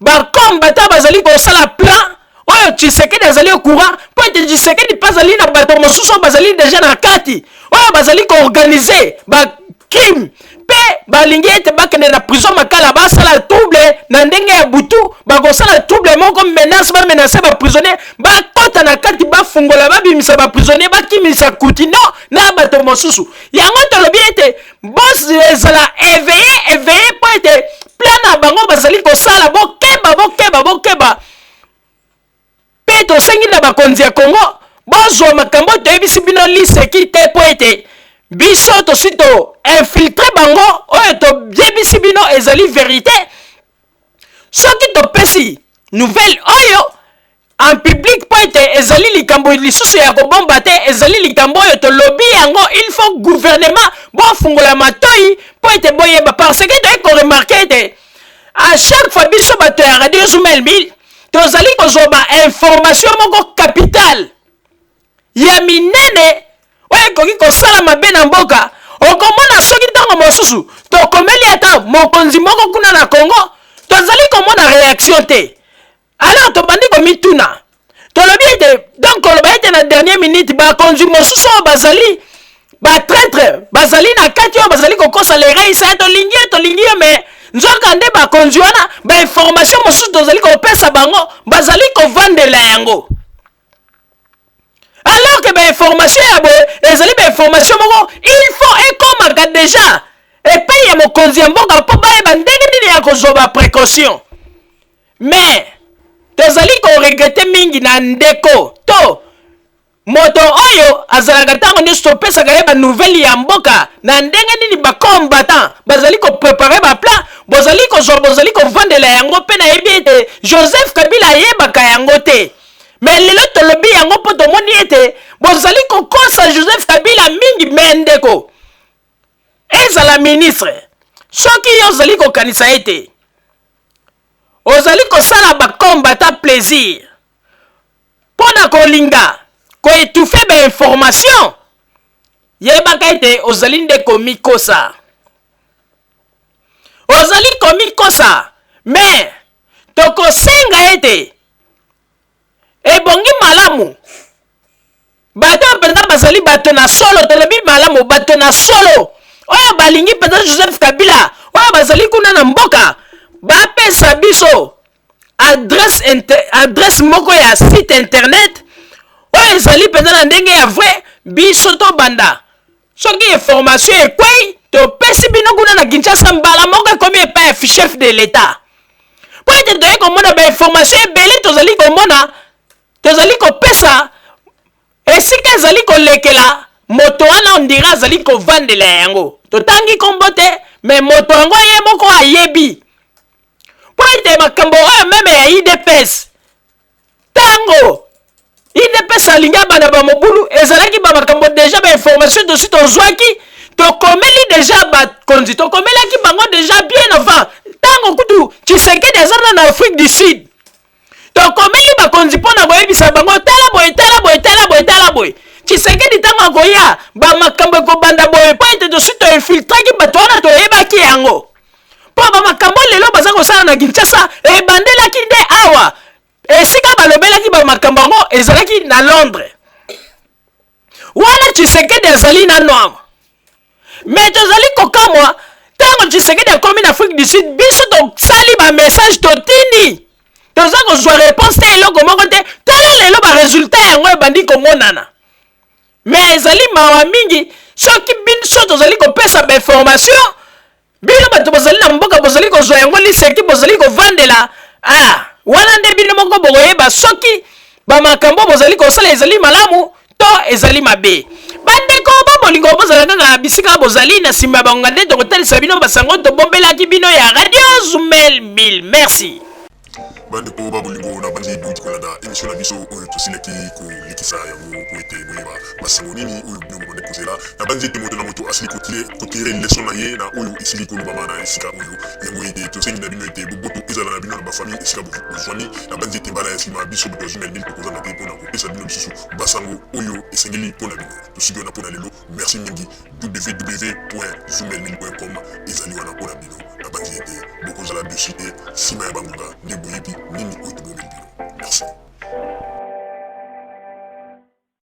Bakombata bazali kosala plan oyo Tshisekedi azali au courant, mpo ete Tshisekedi mpe azali na bato mosusu oyo bazali deja na kati, oyo bazali koorganize ba crime mpe balingi ete bakende na prison Makala, basala trouble na ndenge ya butu. Bakosala trouble moko, menace, bamenace baprisonnier, bakota na kati, bafungola, babimisa baprisonnier, bakimisa Kutino na bato mosusu. Yango tolobi ete bos ezala éveillé, éveillé, mpo ete plan na bango bazali kosala, bokeba, bokeba, bokeba. Mpe tosengi na bakonzi ya Kongo, bozwa makambo toyebisi bino liseki te, mpo ete biso tosi to infiltre bango. Oyo toyebisi bino ezali verité. Soki topesi nouvelle oyo en public, mpo ete ezali likambo lisusu ya kobomba te, ezali likambo oyo tolobi yango, il faut gouvernement bofungola matoi mpo ete boyeba, parce que toye koremarquer ete à chaque fois biso bato ya Radio Zumel 1000 tozali kozwa bainformation moko capitale ya minene oyo ekoki kosala mabe na mboka. Okomona soki ntango mosusu tokomeli ata mokonzi moko kuna na Congo, tozali komona réaction te. Alors tobandi komituna, tolobi ete donc koloba ete na dernière minute bakonzi mosusu oyo bazali batraître bazali na kati, oyo bazali kokosa lereisa ya tolingi yo, tolingi yo, mais nzoka nde bakonzi wana, bainformation mosusu tozali kopesa bango, bazali kovandela yango, alors que bainformation ya boye ezali bainformation moko il faut ekomaka déjà epai ya mokonzi ya mboka, mpo bayeba ndenge nini ya kozwa baprécaution. Mais tozali koregretter mingi na ndeko to moto oyo azalaka ntango nyonso topesaka ye banouvelle ya mboka, na ndenge nini bacombattant bazali koprépare baplan, bozali kozwa, bozali kovandela yango. Mpe nayebi ete Joseph Kabila ayebaka yango te, mais lelo tolobi yango mpo tomoni ete bozali kokosa Joseph Kabila mingi. Mais ndeko, ezala ministre, soki yo ozali kokanisa ete ozali kosala bacombattant plaisir mpo na kolinga koétouffer bainformation, yebaka ete ozali nde komikosa, ozali komikosa. Mais tokosenga ete ebongi malamu bato oyo mpenza bazali bato na solo, tolobi malamu bato na solo oyo balingi mpenza Joseph Kabila, oyo bazali kuna na mboka, bapesa biso adresse moko ya site internet oyo ezali mpenza na ndenge ya vrai. Biso tobanda, soki information ekwei, topesi bino kuna na Kinshasa, mbala moko ekomi epai ya chef de l'État, mpo ete toye komona bainformation ebele tozali komona, tozali kopesa, esika ezali kolekela moto wana, on dirait azali kovandela yango. Totangi nkombo te, mais moto yango ye moko ayebi, mpo ete makambo oyo même ya UDPS, ntango UDPS alingi abanda bamobulu, ezalaki bamakambo déjà bainformation tosi tozwaki, tokomeli déjà bakonzi, tokomelaki bango déjà bien avant. Ntango kutu Tshisekedi aza na Afrique du Sud, tokomeli bakonzi mpo na koyebisa bango: tala boye, tala boye, tala boye, tala boye, Tshisekedi ntango akoya, bamakambo ekobanda boye, mpo ete tosi toinfiltraki bato wana, toyebaki yango. Mpo bamakambo lelo baza kosala na Kinshasa ebandelaki nde awa. Esika balobelaki bamakambo yango ezalaki na Londres wana Tshisekedi azali nano awa. Mais tozali kokamwa, ntango Tshisekedi akomi na Afrique du Sud, biso tosali bamessage, totindi, toza kozwa réponse te, eloko moko te. Tala lelo baresultat yango ebandi komonana. Mais ezali mawa mingi soki biso tozali kopesa bainformation, bino bato bozali na mboka bozali kozwa yango liseki, bozali kovandela. Ah, wana nde bino moko bokoyeba soki bamakambo bozali kosala ezali malamu to ezali mabe. Bandeko babolingo, bozala kaka na bisika bozali. Na nsima ya bangonga nde tokotalisa bino basango tobombelaki bino ya Radio Zumel 1000. Merci. Bandeko ba bolingo, na banzi bouti kolanda emission na biso oyo tosilaki kolekisa yango mpo ete boyeba basango nini oyo bino bobandaki kozela. Na banzi ete moto na moto asili kotire leson na ye na oyo esili kolobama na esika oyo. Yango ete tosengi na bino ete boboto ezala na bino na bafamille esika bozwami. Na banzi ete mbala ya nsima biso bato ya Zumel 1000 tokozanga te mpo na kopesa bino lisusu basango oyo esengeli mpo na bino. Tosuki wana mpo na lelo. Merci mingi. www.zoomelmil.com ezali wana mpo na bino. Nabanzi ete bokozala dessus te nsima ya bangonga nde boyebi nini oyo.